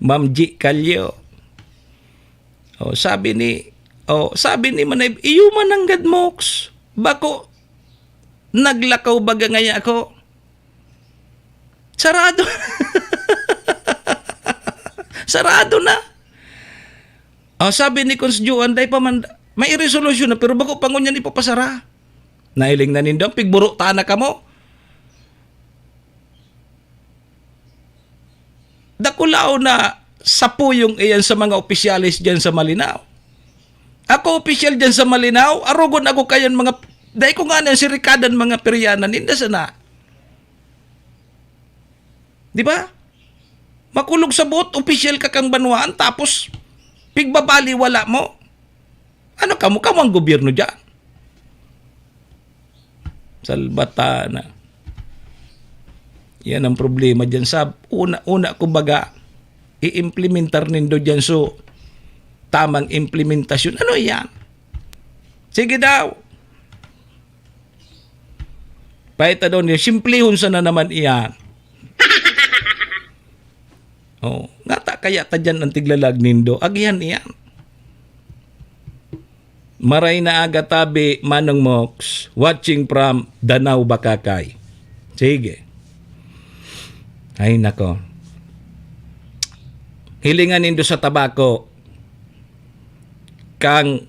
Ma'am G Calio. Oh, sabi ni, oh, sabi ni Manay, "Iyo man nanggad, Mox. Bako, naglakaw baga ngaya ako." Sarado. Sarado na. Ah, sabi ni Cons Joan, "Dai pa man, may resolusyon na, pero bako pa ngunyan ipapasara." Nahiling na nindo, pigburo ta na kamo. Dakulaw na sapuyong iyan sa mga opisyales diyan sa Malinao. Ako opisyal diyan sa Malinao, arogon ako kayan mga, dai ko nga na sirikadan mga peryanan, hindi sana. Di ba? Makulog sa buot, opisyal ka kang banwaan, tapos pigbabaliwala mo. Ano kamo? Kamo ang gobyerno dyan. Salbatana. Yan ang problema dyan. Sa una, una, kumbaga, i-implementar nindo dyan. So, tamang implementasyon. Ano yan? Sige daw. Paita daw niya, simplihon sana naman iyan. Oh, ngata kaya ta dyan ang tiglalag nindo. Agihan iyan. Maray na aga tabi, Manong Mox, watching from Danao, Bacacay. Sige. Ay, nako. Hilingan nindo sa tabako, kang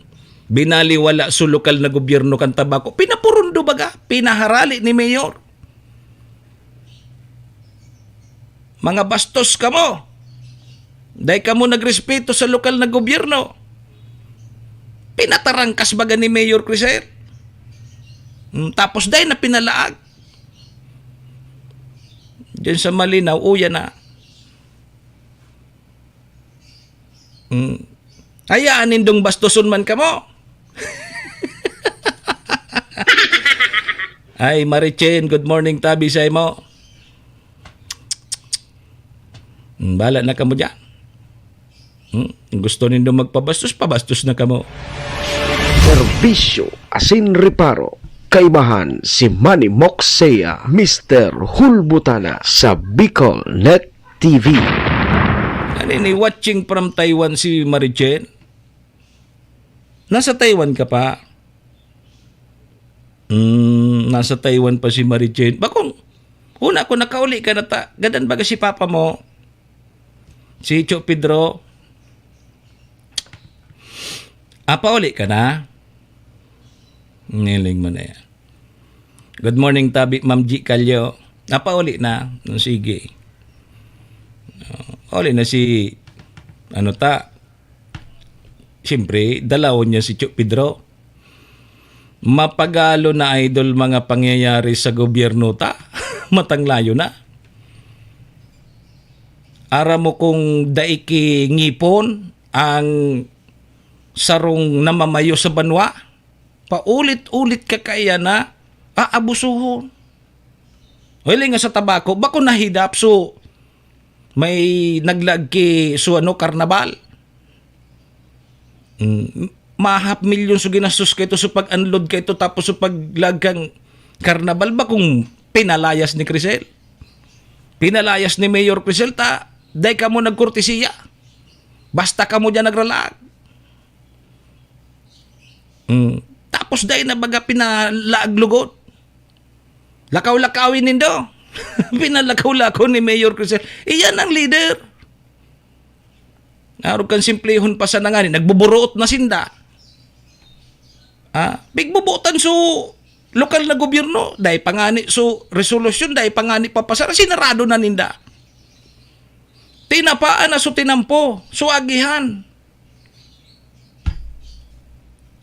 binaliwala sa lokal na gobyerno kan tabako. Pinapurundo baga, pinaharali ni Mayor. Mga bastos kamo. Dai kamo nagrespeto sa lokal na gobyerno. Pinatarangkas baga ni Mayor Crisel. Mm, tapos dai na pinalaag. Diyan sa Malinaw, uya na. Mm. Hayaan nindong bastoson man kamo. Ay, Marichen, good morning, tabi sa imo. Mm, bala na kamo dyan. Hmm? Gusto nindo magpabastos, pabastos na kamo. Serbisyo asin reparo. Kaibahan si Manny Moxea, Mister Hulbutana sa Bicol Net T V. Ano ni, watching from Taiwan si Marichen? Nasa Taiwan ka pa? Hmm, nasa Taiwan pa si Marichen. Bakong, una ko nakauli ka na ta, gadan baga si papa mo? Si Cho Pedro? Ah, pauli ka na? Niling mo na yan. Good morning, tabi, Ma'am G Calyo. Ah, pauli na? Hmm, sige. Oh, pauli na si, ano ta? Siyempre, dalawon niya si Cho Pedro. Mapagalo na, idol, mga pangyayari sa gobyerno ta. Matanglayo na. Aram mo kung dai ki ngipon ang sarong namamayo sa banwa, paulit-ulit ka kaya na aabusuhon. Hiling nga sa tabako, bako nahidap, so may naglaag ki, so ano, karnabal. Mm, mahap milyon so ginastos kaito sa pag-unload kaito, tapos sa paglaag kang karnabal ba kung pinalayas ni Crisel? Pinalayas ni Mayor Crisel ta, dai kamo nagkortesiya. Basta kamo diyan nagralaag. Mm. Tapos dai na baga pinalaag lugod. Lakaw-lakawin nindo. Pinalakaw-lakaw ni Mayor Crisel. Iyan ang leader. Arog kan simplihon pa sana ngani, nagbuburuot na sinda. Ah, pigbubutan so lokal na gobyerno, dai pa ngani so resolusyon, dai pa ngani papasara, sinarado na ninda. Tinapaan na so tinampo, so agihan.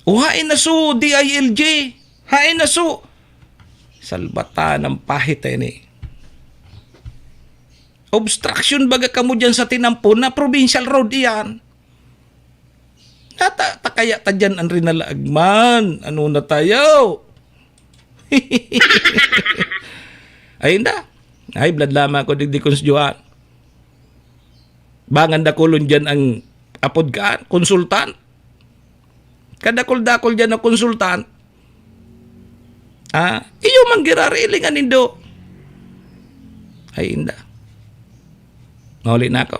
O hain na so D I L G, hain na so, salbatan ng pahit eh ni. Obstruction baga kamo dyan sa tinampo na provincial road iyan. Nata, ta kaya ta dyan ang rinalaag man. Ano na tayo? Ay, inda. Ay, blood lama ko, digdi kong si Johan. Bangan dakulon dyan ang apod ka, konsultan. Kadakol-dakol dyan ang konsultan. Ah, iyo man girarilingan nindo. Ay, inda. Mauli na ako.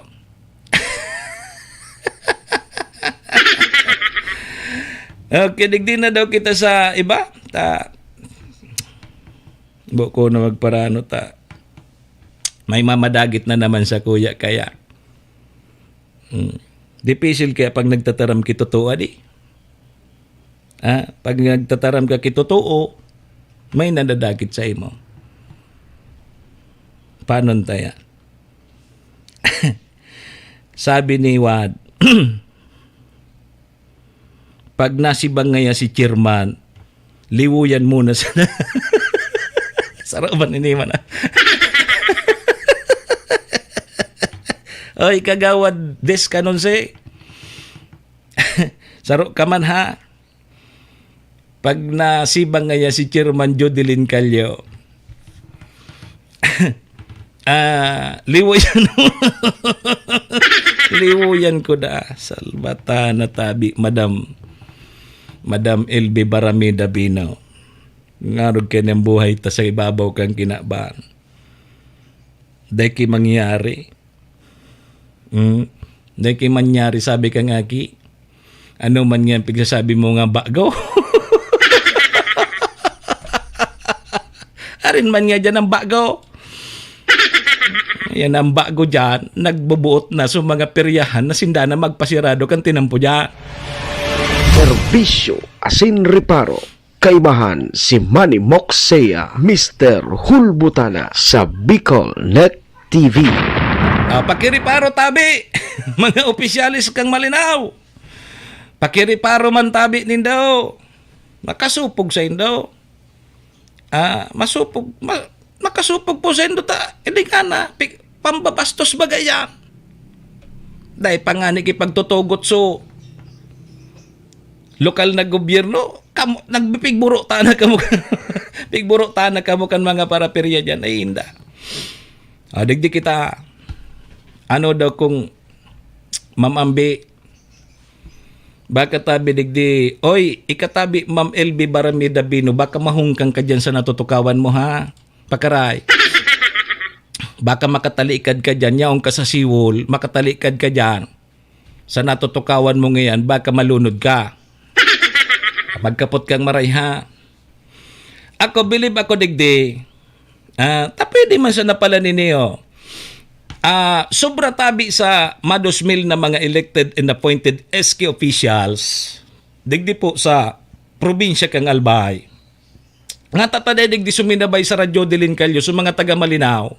Okay, digdi na daw kita sa iba. Ta, buko na magparano ta. May mamadagit na naman sa kuya kaya. Hmm. Dipisil kaya pag nagtataram ki totoo, adi? Ah, pag nagtataram ka ki totoo, may nadadagit sa imo. Paano taya? Sabi ni Wad, "Pag nasibang ngaya si chairman, liwuyan muna sana." Saro man ini man, ah. Oy, Kagawad Des Canonse. Saro ka man, ha? Pag nasibang ngaya si Chairman Jodelin Callo, ah, liwuyan. Liwuyan ko na. Salbata na tabi, Madam, Madam L B Baramida Bino. Ngarog kay nang buhay ta sa ibabaw kang kinaban. Dai ki mangyari. Hmm. Dai ki mangyari, sabi ka nga ki. Ano man nga pigsasabi mo nga bago? Arin man nga dyan ang bago. Yan ang bago dyan, nagbubuot na sa mga peryahan na sinda na magpasirado kan tinampo dyan. Serbisyo asin reparo. Kaibahan si Manny Moxea, Mister Hulbutana sa Bicol Net T V. Ah, pakiriparo tabi, mga opisyales kang Malinao. Pakiriparo man tabi nindo. Makasupog sa indo. Ah, masupog, ma-, makasupog po sa indo ta. Hindi ka na, pig-, pambabastos ba gaya? Dahil pa nga ni kipagtutugot so lokal na gobyerno, kamo, nagpigburo ta na kamo. Pigburo ta na kamo kan mga paraperya dyan. Ay, inda. Ah, digdi kita. Ano daw kung Ma'am Ambi, baka tabi digdi, oy, ikatabi, Ma'am L B Baramida Bino, baka mahungkang ka dyan sa natutukawan mo, ha? Pakaray. Baka makatalikad ka dyan, yaon ka sa siwol, makatalikad ka dyan. Sa natutukawan mo ngayon, baka malunod ka. Magkapot kang maray, ha? Ako, bilib ako digdi. Ah, ta pwede man sana pala ninyo. Ah, sobra tabi sa mados mil na mga elected and appointed S K officials, digdi po sa probinsya kang Albay. Nga tataday digdi suminabay sa Radyo Delin Calyo, sa mga taga Malinao.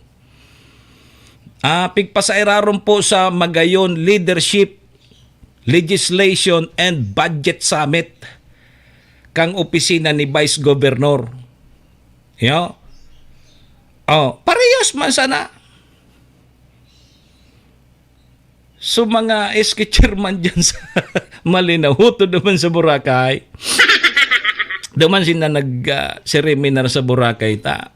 Ah, pigpasairaron po sa magayon leadership, legislation, and budget summit kang opisina ni Vice Governor. Yo? Oh, parehas man sana. So, mga S K chairman dyan sa Malinao, hutod naman sa Boracay. Duman sila nag, ah, seminar sa Boracay ta.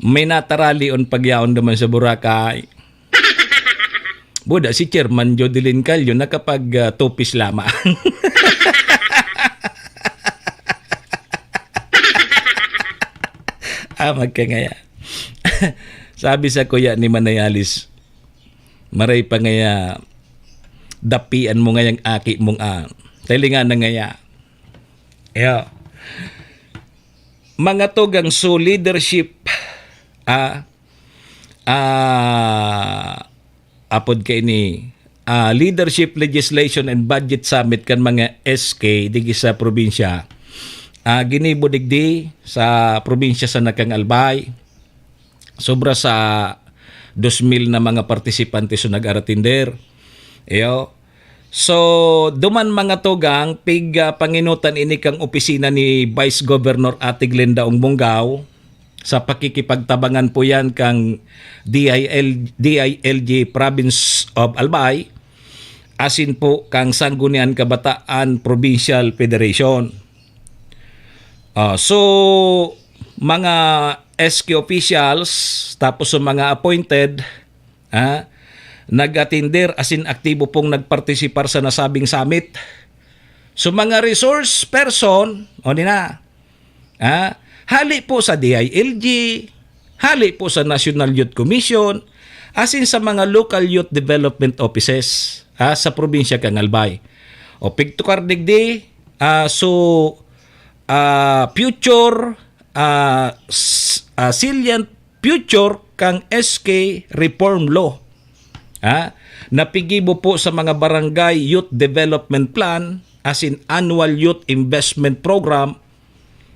May natarali on pagyaon duman sa Boracay. Buda si Chairman Jodelin Calyo nakapag, ah, tupis lamang. Ah, magkangaya. Sabi sa kuya ni Manay Alice, "Maray pa ngaya, dapian mo ngayang aki mong, ah, talingan na ngaya." Yeah. Mga tugang, so leadership, ah, ah, apod kaini, ah, leadership, legislation, and budget summit kan mga S K digdi sa probinsya. Ah, ginibo digdi sa probinsya sa Nakang Albay. Sobra sa dos mil na mga partisipante so nag-aratinder. Iyo. So, duman mga tugang, pig, ah, panginutan ini kang opisina ni Vice Governor Ate Glenda Ong Bongao sa pakikipagtabangan po yan kang D I L, D I L G Province of Albay, asin po kang Sangguniang Kabataan Provincial Federation. Ah, so, mga S K officials, tapos sa mga appointed, ah, nag-atinder asin aktibo pong nagpartisipar sa nasabing summit. So, mga resource person, o di na, ah, hali po sa D I L G, hali po sa National Youth Commission, asin sa mga local youth development offices, ah, sa probinsya kang Albay. O pigtukar digdi, ah, so, ah, future, ah, s-, ah, salient future kan S K reform law. Ha? Napigibo po sa mga barangay youth development plan, as in annual youth investment program,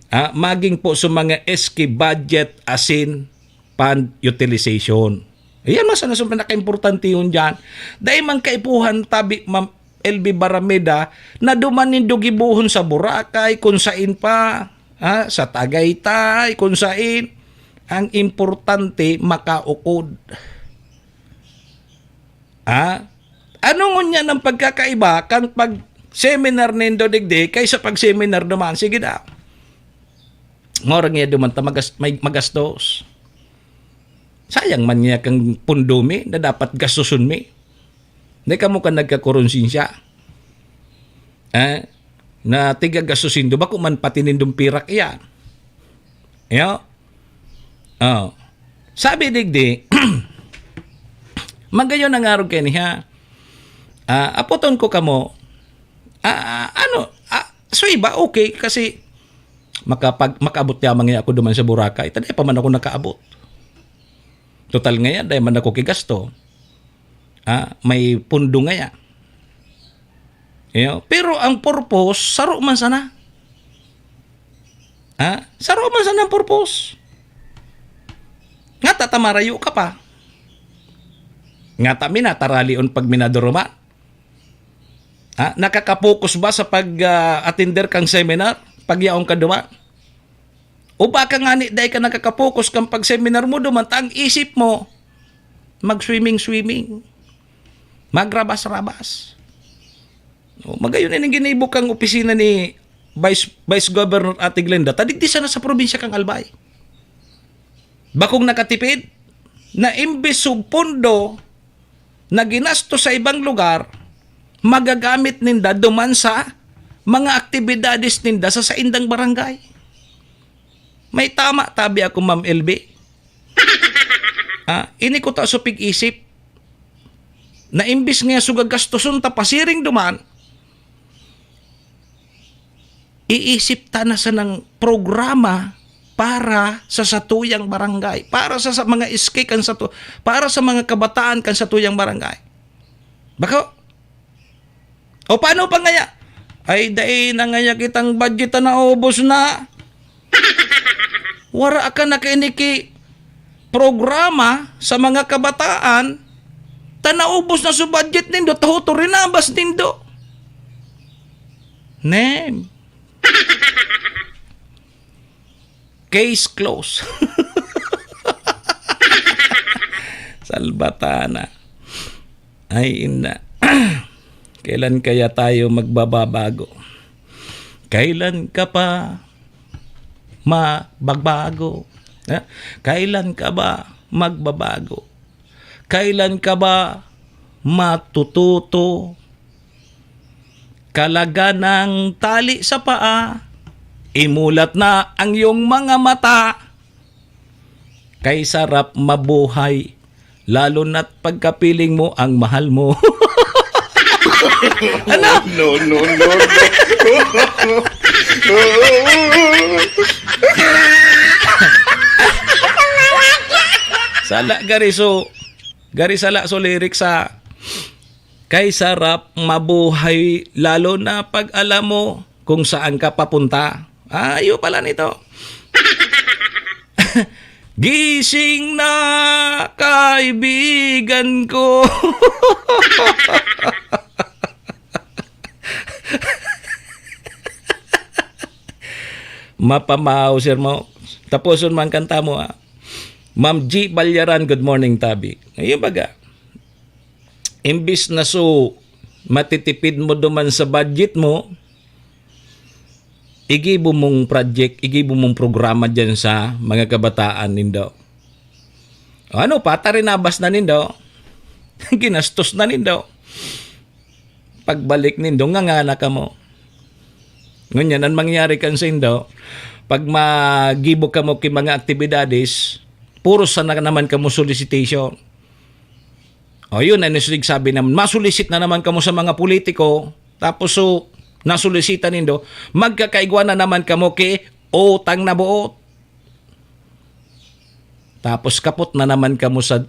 ha? Maging po sa mga S K budget, as in fund utilization. Iyan mas ano sa pinaka-importante yun dyan. Dahil man kaipuhan tabi, Ma'am L B Barameda, na duman nindo gibohon sa Boracay, kung sain pa, ha? Sa Tagaytay, kung sain. Ang importante, makaukod. Ha? Ano ngunyan ang pagkakaiba kan pag-seminar nindo digdi kaysa pag-seminar duman? Sige daw. Ngora niya duman ta magas-, may magastos. Sayang man niya kang pundo mi na dapat gastuson mi. Di kamo ka nagkakuronsensya. Eh, na tiga gastusindo, bako man pati nindong pirak iyan. Iyo? Oh. Sabi digdi, magayon ang arog kay niya. Ah, apoton ko kamo. Ah, ah, ano, ah, so iba, okay, kasi makapag-, makaabot yaman nga ako duman sa Boracay. Taday pa man ako nakaabot. Total ngayon, dahil man ako kigasto. Ah, may pundo ngaya. Iyo. Pero ang purpose, saro man sana. Ha? Saro man sana ang purpose. Nga tatamarayo ka pa. Nga ta minataralion pag minaduruman. Ha? Nakakapokus ba sa pag, ah, attender kang seminar? Pag yaon ka duman? O baka ngani dai ka nakakapokus kan pag-seminar mo, duman ta ang isip mo, mag-swimming-swimming, magrabas-rabas. O, magayon na ning ginibo kang opisina ni Vice, Vice Governor Ate Glenda, ta digdi sana sa probinsya kang Albay. Bakong nakatipid, na imbes og pondo na ginastos sa ibang lugar, magagamit ninda duman sa mga aktibidades ninda sa saindang barangay. May tama tabi ako, Ma'am L B. Ah, ini ko ta supig isip na imbis nga suga gastuson ta pasiring duman, iisip ta na sanang programa para sa satuyang barangay, para sa, sa mga S K kan sato-, para sa mga kabataan kan satuyang barangay. Bako? O paano pa ngaya? Ay, dai na ngaya kitang budget ta naubos na. Wara ka na kaini ki programa sa mga kabataan, ta naubos na su budget nindo, ta huto rinabas nindo. Nem. Case close. Salbatana. Ay, inda. Kailan kaya tayo magbababago? Kailan ka pa mabagbago? Ha? Kailan ka ba magbabago? Kailan ka ba matututo? Kalaga ng tali sa paa, imulat na ang iyong mga mata. Kay sarap mabuhay, lalo na't pagkapiling mo ang mahal mo. Ano? No, no, no, no. Sala gari so, gari sala so lyrics sa kay sarap mabuhay, lalo na pag alam mo kung saan ka papunta. Ah, iyo pala nito. Gising na, kaibigan ko. Mapamahaw, sir mo. Taposon man kanta mo, ah. Ma'am G Balyaran, good morning, Tabi. Ayun baga. Imbis na so, matitipid mo duman sa budget mo, igibo mong project, igibo mong programa dyan sa mga kabataan nindo. O ano, patarinabas na nindo. Ginastos na nindo. Pagbalik nindo, ngangana kamo. Ngunyan, ang mangyari kan saindo, pag magibo kamo ki mga aktibidades, puro sana naman kamo solicitation. O yun, ano yung sabi naman, masulisit na naman kamo sa mga politiko, tapos so, nasulisita nindo, magkakaigwa na naman kamo ki utang na buot. Tapos kapot na naman kamo sa,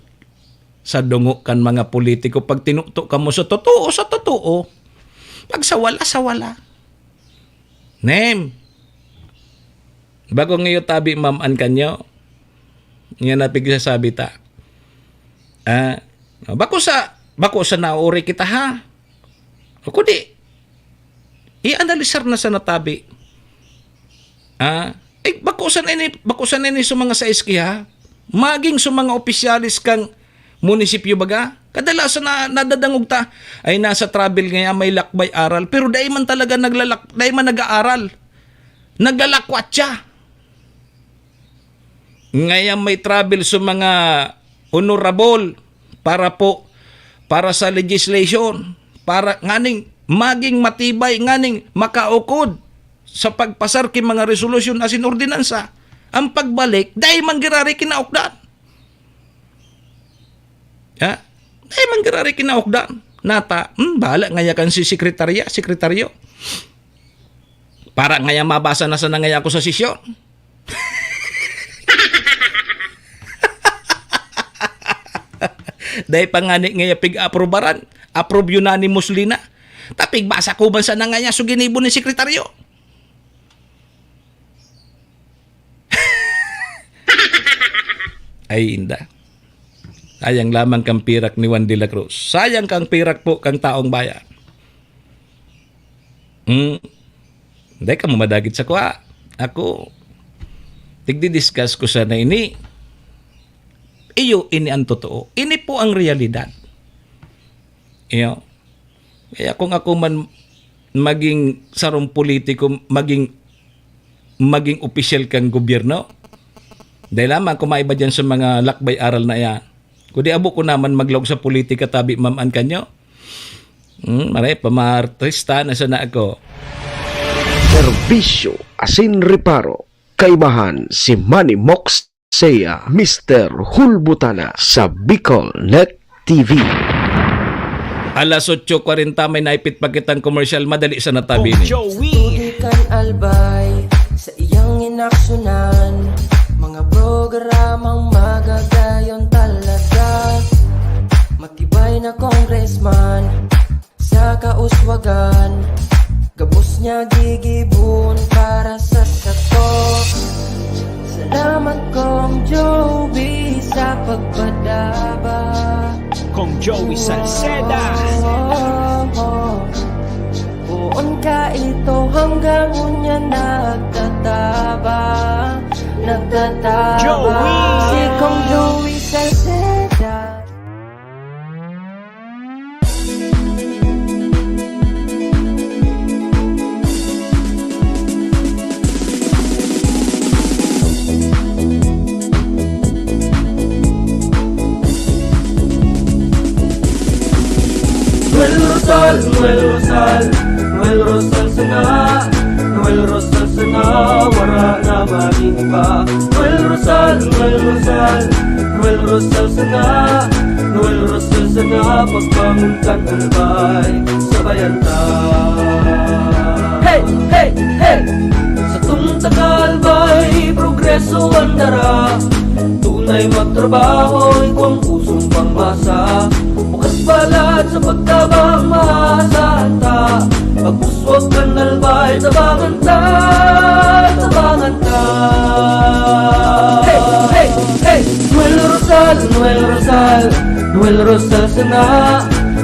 sa dungo kan mga politiko pag tinuto kamo sa totoo, sa totoo. Pag sa wala, sa wala. Nem, bago ngayon tabi, ma'am, an kanyo. Yan na pigsasabi ta. Ah, bako sa, bako sa nauri kita, ha? O kundi, i-analisar na sa natabi. Ah, eh, bako sa ini, bako sa ini sa mga sa iski, ha? Maging sa mga opisyalis kang munisipyo baga. Kadalasan na nadadangog ta, ay nasa travel ngaya may lakbay aral. Pero dai man talaga naglalak-, dai man nag-aaral. Naglalakwatsa. Ngaya may travel sa mga honorable para po, para sa legislation, para nganing maging matibay, nganing makaukod sa pagpasar ki mga resolusyon asin ordinansa. Ang pagbalik, dai man girari kinaukdan. Ha? Dai man girari kinaukdan. Nata, hmm, bahala ngaya kan si sekretarya, sekretaryo. Para ngaya mabasa na sana ngaya ako sa sesyon. Dai pa ngani ngaya pig-aprobaran. Approve unanimously na. Tapig basa ko man sana ngaya so ginibo ni sekretaryo. Ay, inda. Sayang lamang kang pirak ni Juan de la Cruz. Sayang kang pirak po kang taong bayan. Hmm. Dai ka mamadagit sa kuha. Ako, tigdi-discuss ko sana ini. Iyo, ini ang totoo. Ini po ang realidad. Iyo. Kaya kung ako man maging sarong politiko, maging, maging opisyal kang gobyerno, dai lamang ako maiba diyan sa mga lakbay aral na iyan. Kundi abo ko naman maglaog sa politika, tabi, ma'am, an kanyo. Hmm, maray, pamaartista na sana ako. Serbisyo asin reparo. Kaibahan si Manny Mox Sea, Mister Hulbutana sa Bicol Net T V. Alas otso kwarenta, may naipit pa kitang komersyal. Madali sa natabi ni. Joey. Tubig kan Albay sa iyang inaksyonan. Mga programang magagayon talaga. Matibay na congressman sa kauswagan. Gabos niya gigibon para sa sato. Salamat, Kong Joey, sa pagpadaba. Kong Joey Salceda. Poon ka ito hanggang unya nagtataba, nagtataba. Joey! Si Kong Joey Salceda. Noel Rosal, Noel Rosal, Noel Rosal sana, Noel Rosal sana, wara na magin iba. Noel Rosal, Noel Rosal, Noel Rosal sana, Noel Rosal sana, pagbangon kan Albay, sabayan ta. Hey, hey, hey! Satong taga Albay, progreso an dara. Tunay magtrabaho, igwang pusong pangmasa. Bukas balat sa pagtabang, maasahan ta. Pag-uswag kan Albay, tabangan ta, tabangan ta. Hey, hey, hey! Noel Rosal, Noel Rosal, Noel Rosal sana,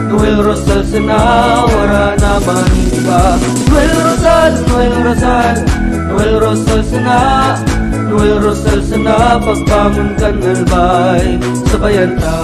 Noel Rosal sana, wara na man iba. Noel Rosal, Noel Rosal, Noel Rosal sana, Noel Rosal sana, pagbangon kan Albay, sabayan ta.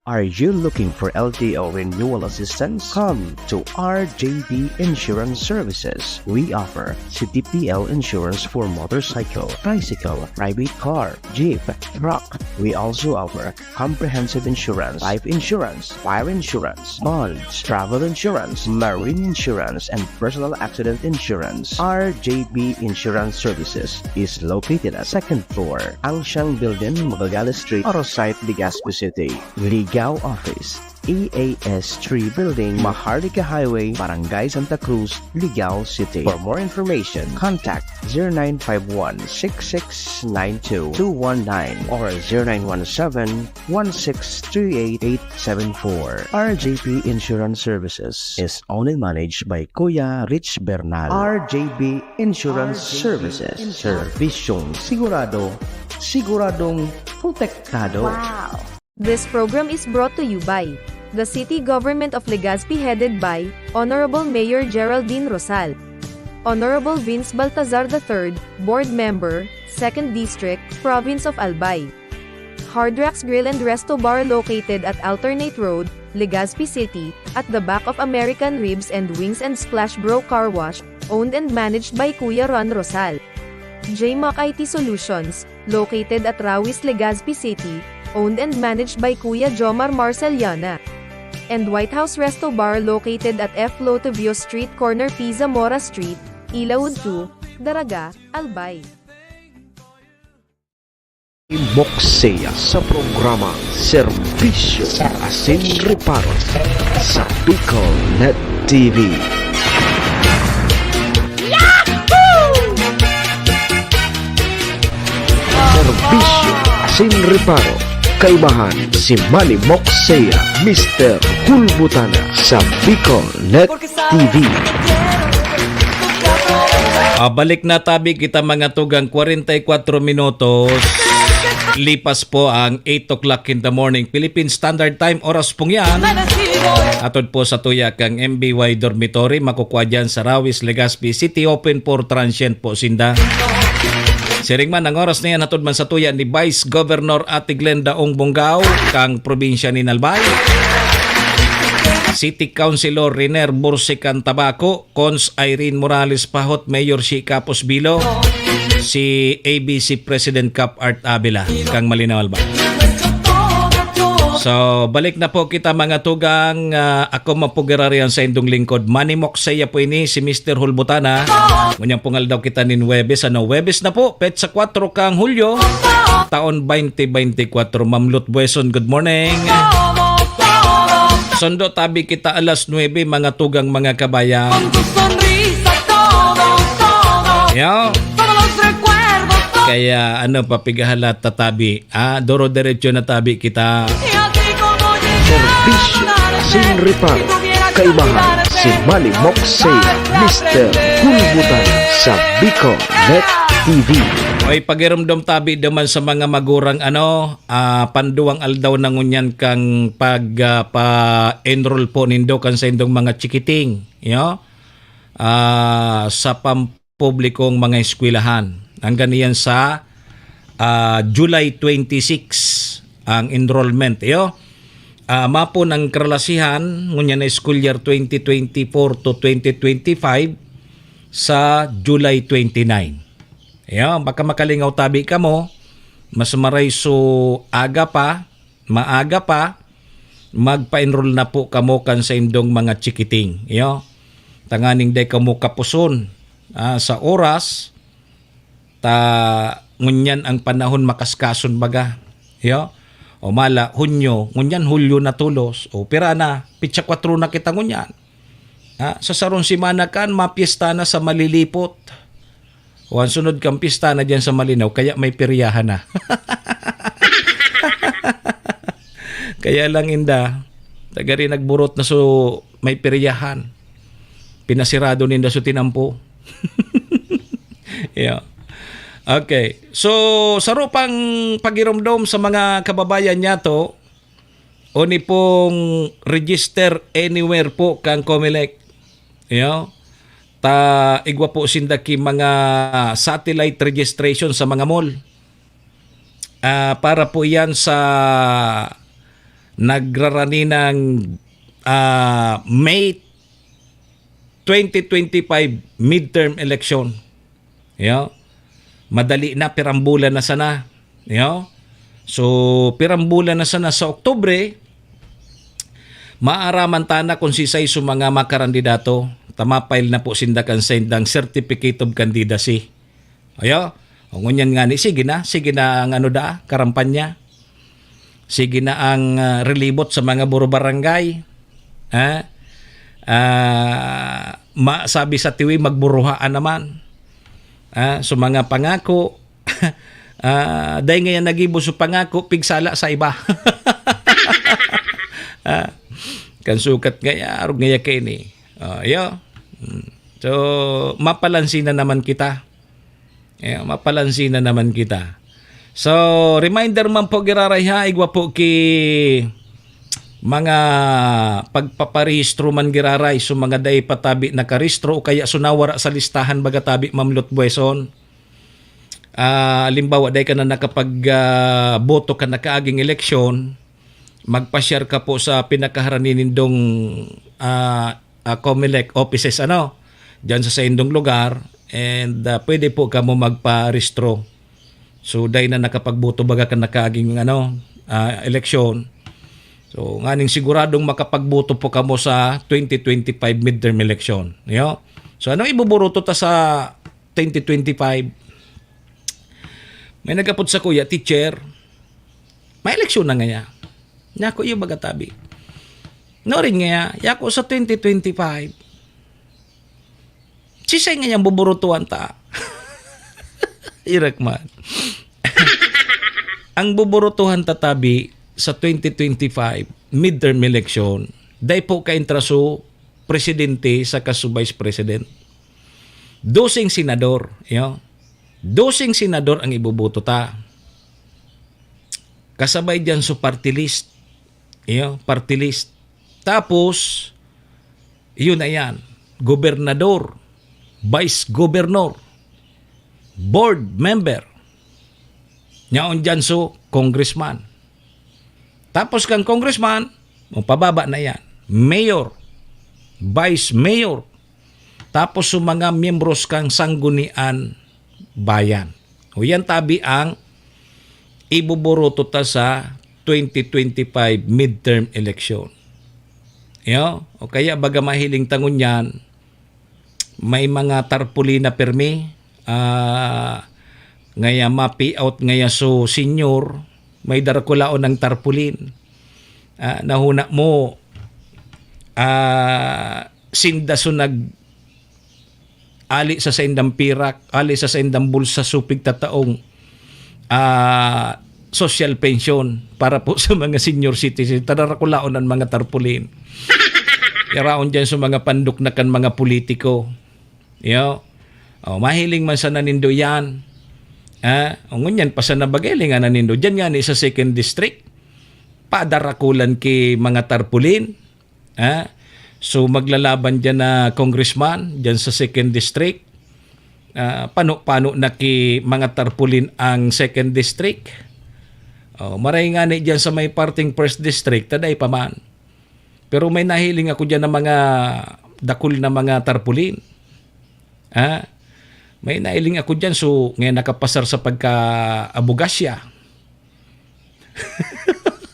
Are you looking for L T O renewal assistance? Come to R J D Insurance Services. We offer C T P L insurance for motorcycle, tricycle, private car, jeep, truck. We also offer comprehensive insurance, life insurance, fire insurance, bonds, travel insurance, marine insurance, and personal accident insurance. R J B Insurance Services is located at second floor, Angshang Building, Magallanes Street, Oro Site, Legazpi City. Ligao Office, E A S three Building, Maharlika Highway, Barangay Santa Cruz, Ligao City. For more information, contact zero nine five one six six nine two two one nine or zero nine one seven one six three eight eight seven four. R J P Insurance Services is owned and managed by Kuya Rich Bernal. R J B Insurance Services. Servisyong sigurado, siguradong protektado. This program is brought to you by the City Government of Legazpi, headed by Honorable Mayor Geraldine Rosal, Honorable Vince Baltazar the third, Board Member, Second District, Province of Albay. Hard Rocks Grill and Resto Bar, located at Alternate Road, Legazpi City, at the back of American Ribs and Wings and Splash Bro Car Wash, owned and managed by Kuya Ron Rosal. J Mac I T Solutions, located at Rawis, Legazpi City, owned and managed by Kuya Jomar Marceliana. And White House Resto Bar, located at F Lotovio Street, corner P Zamora Street, Ilaud two, Daraga, Albay. Moksea sa programa Serbisyo Asin Reparo sa Bicol Net T V. Serbisyo Asin Reparo, kaibahan si Manny Moksea, Mister Hulbutana sa Bicol Net T V. Ah, balik na tabi kita mga tugang kwarenta y kwatro minutos. Lipas po ang eight o'clock in the morning Philippine Standard Time, oras pong yan. Atod po sa tuya kang M B Y Dormitory, makukuha dyan sa Rawis, Legazpi City, open for transient po sinda. Siring man ang oras na yan, hatod man sa tuya ni Vice Governor Ate Glenda Ong Bongao, kang probinsya ni Albay. City Councilor Riner Bursican Tabaco, Cons Irene Morales Pahot, Mayor Shi Capos Bilo, si A B C President Cap Art Abela, kang Malinaw Albay. So, balik na po kita mga tugang. Ah, ako mapugirarihan sa indong lingkod. Manimok saya po ini, si Mister Hulbutana. Ngunyan pong aldaw kita nin Huwebes. Ano, Huwebes na po, petsa kwatro kang Hulyo, taon twenty twenty-four. Ma'am Lut Bueson, good morning. Sundo tabi kita alas nuebe, mga tugang, mga kabayan. Yo. Kaya ano, papigahalat tatabi. Ah, doro-derecho na tabi kita. Serbisyo sin reparo. Kaibahan si Manny Moxey, Mister Hulbutan sa Bicol Net T V. Oy, pagirumdom tabi duman sa mga magurang ano, ah, panduwang aldaw na ngunyan kang pag, ah, pa-enroll po nindo kan sa indong mga chikiting, yo? Ah, sa pampublikong mga eskwelahan. Hanggang iyan sa, ah, July twenty-six ang enrollment, yo? Ah, mapon ang karalasihan, ngunyan na school year twenty twenty-four to twenty twenty-five sa July twenty-nine. Yo, baka makalingaw tabi kamo, mas maray so aga pa, maaga pa, magpa-enroll na po kamo kan sa indong mga chikiting, yo. Tanganing dai kamo kapuson, ah, sa oras, ta ngunyan ang panahon makaskason baga, yo. O mala, Hunyo, ngunyan Hulyo na tolos, o pira na, pitsa kwatro na kita ngunyan. Ha? Sa sarong semana kan, mapyesta na sa Malilipot. O ang sunod kang pista na diyan sa Malinaw, kaya may peryahan na. Kaya lang inda, tagari nagburot na so may peryahan. Pinasirado ninda so tinampo. Yeah. Okay. So, saro pang pagiromdom sa mga kababayan niya to, o ni pong register anywhere po kang Comelec. Yo. Ta igwa po sinda ki mga satellite registration sa mga mall. Ah, para po iyan sa nagraraninang, ah, May twenty twenty-five midterm election. Yo. Madali na, pirang bulan na sana. Yo. So, pirang bulan na sana sa Oktubre, maaraman ta na kung sisay so mga makarandidato. Ta ma-file na po sinda kan sendang certificate of candidacy. Ayo, o ngunyan ngani, sige na, sige na ang ano da, karampanya. Sige na ang, ah, relibot sa mga buro-barangay. Ha? Ah, ma-, sabi sa tiwi, magburuhaan naman. Ah, so mga pangako, ah, dahil ngayon nagibo so pangako, pigsala sa iba. Ah, kan sukat ngaya, arog ngaya kaini. Ah, yo. Hmm. So, mapalansi na naman kita. Eh, mapalansi na naman kita. So, reminder man po, giraray ha, igwa po ki mga pagpaparehistro man, giraray, so mga dai pa tabi nakarehistro o kaya so nawara sa listahan, baga tabi, Ma'am Lot Bueson. Ah, halimbawa, dai ka na nakapag, ah, boto ka nakaaging eleksyon, magpa-share ka po sa pinakaharani nindong, ah, ah, Comelec offices, ano, diyan sa saindong lugar, and, ah, pwede po kamo magparehistro. So, dai na nakapagboto baga ka nakaaging, ano, ah, eleksyon. So, nganing siguradong makapagboto po kamo sa twenty twenty-five midterm election. Yo? So, anong ibuboroto ta sa twenty twenty-five? May nagapot sa kuya, "Teacher, may eleksyon na ngaya." Nako, iyo baga tabi. No rin ngaya, yako sa twenty twenty-five. Sisay ngayang buburutuhan ta? Irak man. Ang buburutuhan ta tabi sa twenty twenty-five midterm election, dai po ka intraso presidente saka su vice president. Doseng senador, yo. Doseng senador ang iboboto ta. Kasabay diyan su party list. Iyo, party list. Tapos, yun na yan. Gobernador, vice governor, board member. Yaon diyan su congressman. Tapos kan congressman, o pababa na yan. Mayor, vice mayor. Tapos su mga miyembros kan Sanggunian Bayan. O yan tabi ang iboboroto ta sa twenty twenty-five midterm election. Yo? O kaya baga mahiling ta ngunyan, may mga tarpaulin na pirmi, ah, ngaya ma-pay out ngaya su senyor, may darakulaon ang tarpaulin. Ah, nahuna mo, ah, sinda su nag-, ali sa saindang pirak, ali sa saindang bulsa, su pigtataong, ah, social pension para po sa mga senior citizen. Tadarakulaon ang mga tarpaulin. Yaraon diyan su mga pandok na kan mga politiko. Yo. O, mahiling man sana nindo yan. Ah, o, ngunyan pa sana bagay, linganan nindo. Diyan nga ni sa second district, padarakulan ki mga tarpaulin. Ah, so, maglalaban diyan na congressman, diyan sa second district. Ah, pano-pano na ki mga tarpaulin ang second district. O, maray nga ni diyan sa may parting first district, taday pa man. Pero may nahiling ako diyan na mga dakul na mga tarpaulin. Ha? May nahiling ako diyan, so, ngayon nakapasar sa pagka-abogasya.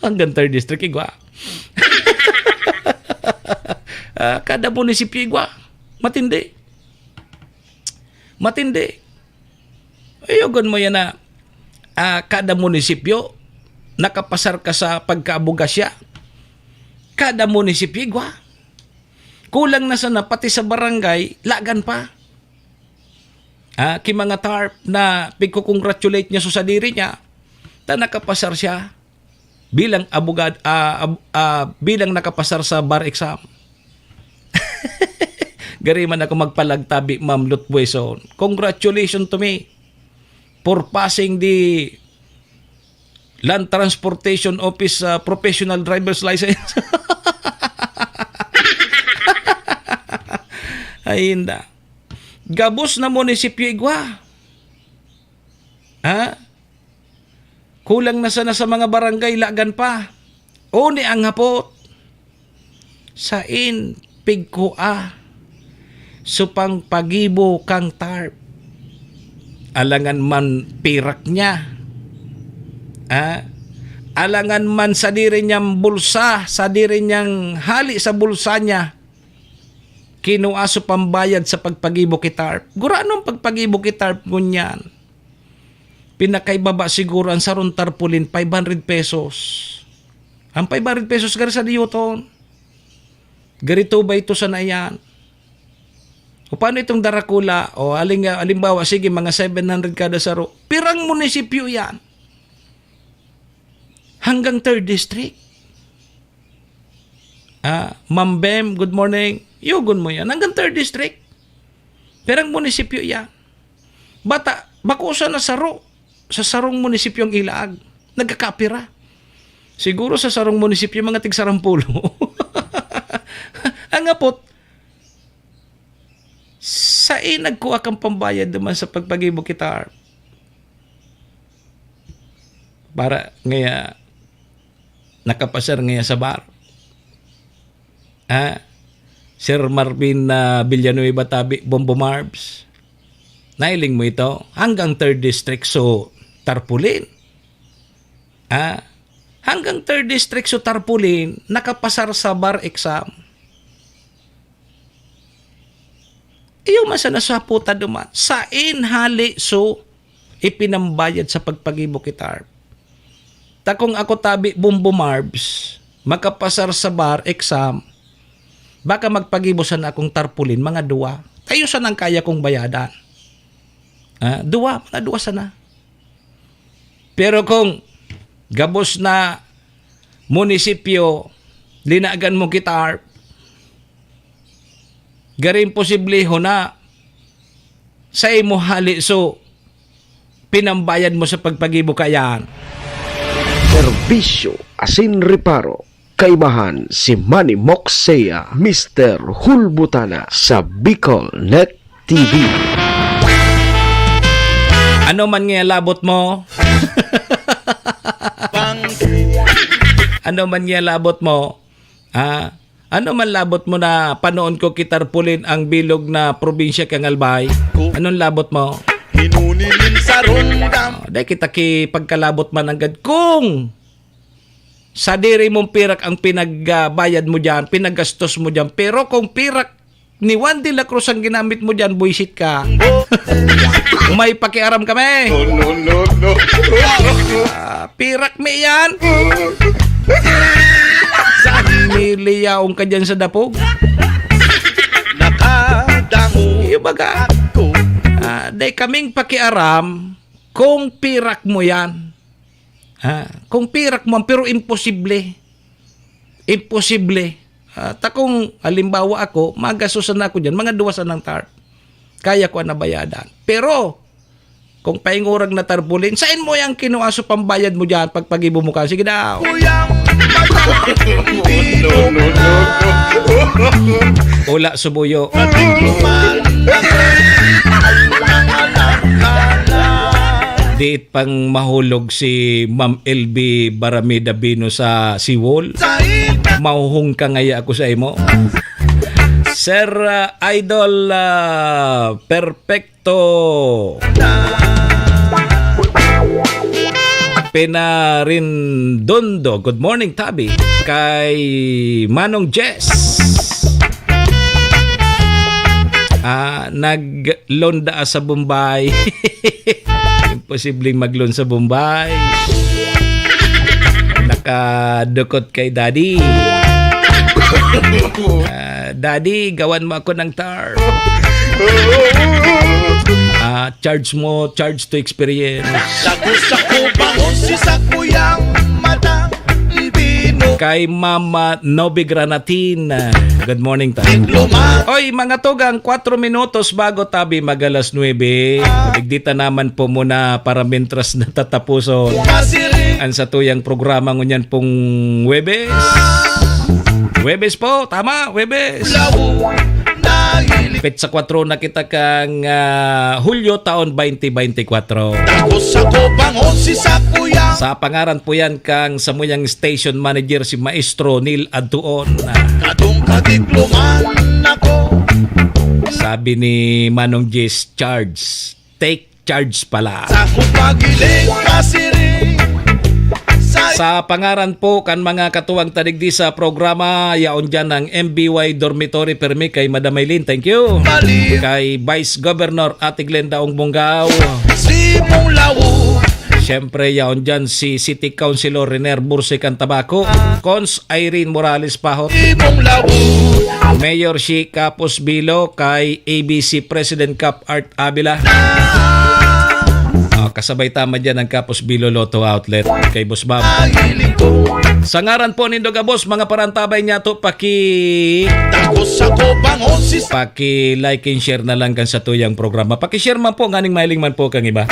Hanggang third district, igwa. Ah, kada munisipyo, igwa. Matindi. Matindi. Ayugon mo yan na, ah, kada munisipyo, nakapasar ka sa pagkaabogasya. Kada munisipyo, igwa. Kulang na sana, pati sa barangay, lagan pa. Ah, ki mga tarp na pigko-congratulate niya sa sadiri niya, ta nakapasar siya bilang abogad-, ah, ab-, ah, bilang nakapasar sa bar exam. Gari man ako magpalagtabi, Ma'am Lutbueson. Congratulations to me for passing the Land Transportation Office, ah, professional driver's license. Ay, inda. Gabos na munisipyo igwa. Ha? Kulang na sana sa mga barangay, lagan pa. Oni ang hapot. Sain pigkua su pangpagibo kang tarp? Alangan man pirak niya. Ah? Alangan man sadiri niyang bulsa, sadiri niyang hali sa bulsa niya, kinua su pambayad sa pagpagibo ki tarp. Gurano an pagpagibo ki tarp ngunyan? Pinakaibaba siguro an sarong tarpaulin, five hundred pesos. Ang five hundred pesos gari sa Newton. Gari two by two sana iyan. O paano itong Darakula? O aling-, alimbawa, sige, mga seven hundred kada saro. Pirang munisipyo yan? Hanggang third district. Ah, Ma'am Bem, good morning. Yugon mo yan. Hanggang third district. Pirang munisipyo yan? Bata, bako sana saro. Sa sarong munisipyong ilaag. Nagkakapira. Siguro sa sarong munisipyo, mga tig-sarampulo. Ang apot, sain nagkuha kang pambayad naman sa pagpagibo ki TARP? Para ngaya, nakapasar ngaya sa bar. Ah, Sir Marvin, ah, Villanueva Tabi, Bombo Marbs. Nailing mo ito? Hanggang third district, so, tarpaulin. Ah, hanggang third district, so, tarpaulin, nakapasar sa bar exam. Iyo man sana saputan duman. Sain hali so ipinambayad sa pagpagibo ki TARP? Ta kung ako tabi, Bombo Marbs, makapasar sa bar exam, baka magpagibo sana akong tarpaulin, mga duwa. Kayo sana ang kaya kong bayadan. Ah, duwa, mga duwa sana. Pero kung gabos na munisipyo, linagan mo ki TARP, gari imposible ho na sa imo hali, so pinambayad mo sa pagpagibo kayan. Serbisyo asin reparo. Kaibahan si Manny Moxea, Mister Hulbutana sa Bicol Net T V. Ano man nga labot mo? Ano man nga labot mo? Ah, ano man labot mo na panoon ko ki tarpaulin ang bilog na probinsya kan Albay? Anong labot mo? Hinuni nin sarong dam- Oh, dai kita ki pagkalabot man anggad kung sadiri mong pirak ang pinagbayad mo diyan, pinagastos mo diyan. Pero kung pirak ni Juan de la Cruz ang ginamit mo diyan, buisit ka. May pakiaram kami. No, no, no, no. Ah, pirak mi yan. Niliyaon ka dyan sa dapog. Nakadango. Iyo baga. Ako. Ah, dai kaming pakiaram kung pirak mo yan. Ha? Kung pirak mo, pero imposible. Imposible. Ah, ta kung halimbawa ako, magastusan na ako dyan, mga duwa sanang TARP. Kaya ko ang nabayadan. Pero, kung paingurag na tarpaulin, sain mo yang kinuha sa pambayad mo dyan, pagpagibo mo ka? Sige daw. Kuyang mata, hindi No, no, no, no. Ula subuyo. Patikluman. Diit pang mahulog si Ma'am L B Baramida Bino sa seawall. Mahuhungkang ngaya ako sa imo. Sir, ah, Idol, ah, Perfecto Penarindondo, good morning, Tabi. Kay Manong Jess. Ah, naglonda sa Bombay. Imposibleng maglon sa Bombay. Nakadukot kay Daddy. Ah, Daddy, gawan mo ako ng TARP. Ah, charge mo, charge to experience. Tago sa kubangon si sakuyang mata, Bino. Kay Mama Nobe Granatin. Good morning, Tabi. Diploma. Oy, mga tugang, kwatro minutos bago, Tabi, mag alas nuebe. Digdi ta naman po muna para mintras na tatapuson Pasiring. Ang satuyang programa ngunyan pong Huwebes. Huwebes po, tama, Huwebes. Lawo, nahiling. Petsa kwatro na kita kang, ah, Hulyo taon twenty twenty-four. Tapos sa kubangon si sakuya. Sa pangaran po yan kang samuyang station manager, si Maestro Neil Adtuon. Kadong kadikluman ako. Sabi ni Manong Jis, charge. Take charge pala. Sa kupagiling pasiring. Sa pangaran po kan mga katuwang ta digdi sa programa, yaon dyan ang M B Y Dormitory Permi kay Madam Maylin. Thank you. Bali. Kay Vice Governor Ate Glenda Ongbonggao. Simong lawo. Siyempre, yaon dyan si City Councilor Renier Bursi kan Tabaco, Cons Irene Morales Pahot, Imong lawod. Mayor Shi Capos Bilo, kay A B C President Cap Art Avila. Oh, kasabay ta man dyan ang Capos Bilo Lotto Outlet kay Boss Bob. Sa ngaran po nindo gabos, mga parantabay niyato, paki Takos ako bangon si paki-like and share na lang kan satuyang programa. Paki-share man po, nganing mahiling man po kang iba.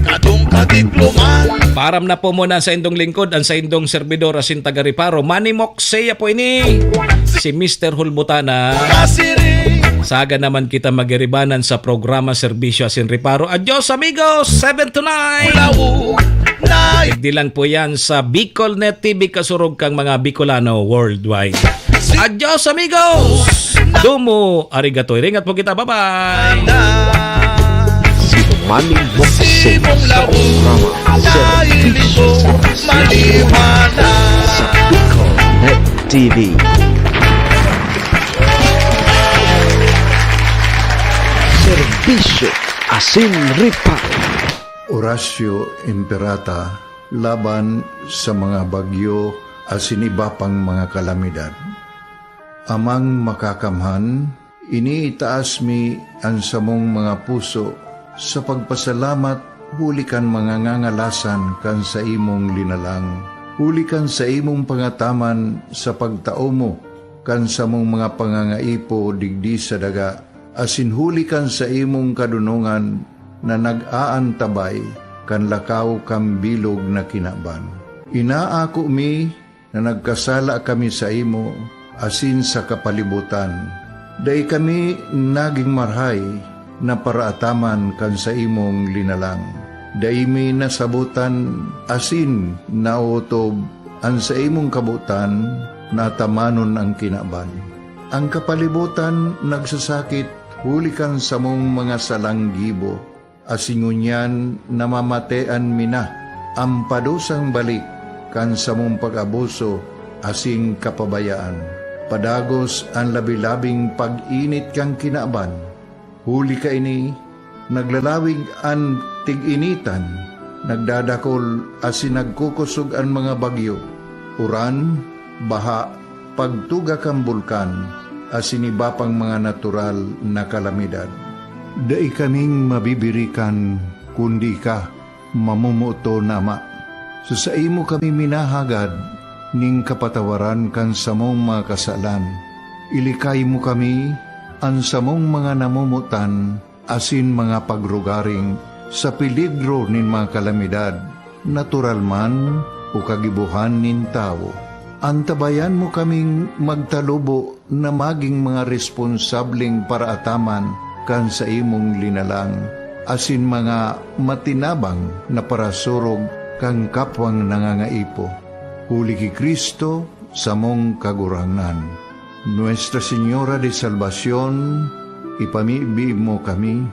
Kadong kadiploman. Param na po muna sa indong lingkod, ang sa indong servidor, asin taga Reparo. Manimok, siya po ini. Si Mister Hulbutana. Kasiring. Saga naman kita magiribanan sa programa, serbisyo, asin reparo. Adios, amigos! Seven to nine! Ulaw na Digdi lang po yan sa Bicol Net T V, kasurog kang mga Bicolano worldwide. Adios, amigos! Domo, arigato. Iringat po kita. Bye-bye! Si Manny Mokse sa programa Serbisyo sa Bicol Net T V. Serbisyo asin reparo. Oratio Imperata laban sa mga bagyo asin iba pang mga kalamidad. Amang Makakamhan, iniitaas mi an samong mga puso sa pagpasalamat huli kan mga ngangalasan kan saimong linalang, huli kan saimong pangataman sa pagtao mo kan samong mga pangangaipo digdi sa daga, asin huli kan saimong kadonongan na nag-aantabay kan lakaw kan bilog na kinaban. Inaako mi na nagkasala kami saimo asin sa kapalibotan. Dai kami nagin marahay na paraataman kan saimong linalang. Dai mi nasabotan asin naotob an saimong kabotan na atamanon an kinaban. An kapalibotan nagsasakit huli kan samong mga salang gibo, asin ngunyan namamatean mi na an padusang balik kan samong pag-abuso asin kapabayaan. Padagos an labi-labing pag-init kan kinaban. Huli kaini, naglalawig an tig-initan, nagdadakol asin nagkukosog an mga bagyo, uran, baha, pagtuga kan bulkan, asin iba pang mga natural na kalamidad. Dai kaming mabibirikan kundi ika, mamomoton na Ama. Sa saimo kami minahagad nin kapatawaran kan samong mga kasalan. Ilikay mo kami, an samong mga namomotan, asin mga pagrugaring sa peligro nin mga kalamidad, natural man o kagibohan nin tawo. Antabayan mo kaming magtalubo na magin mga responsableng paraataman kan saimong linalang, asin mga matinabang na parasurog kan kapwang nangangaipo. Huli ki Cristo, samong Kagurangnan. Nuestra Señora de Salvacion, ipamibi mo kami.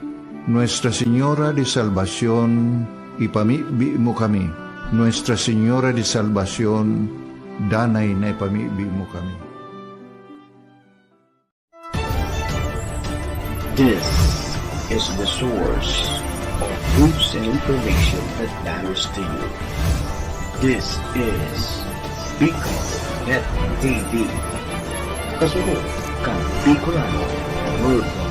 Nuestra Señora de Salvacion, ipamibi mo kami. Nuestra Señora de Salvacion, danay na ipamibi mo kami. This is the source of news and information that matters to you. This is Bicol Net T V. Kasunod kan Bicolano Worldwide.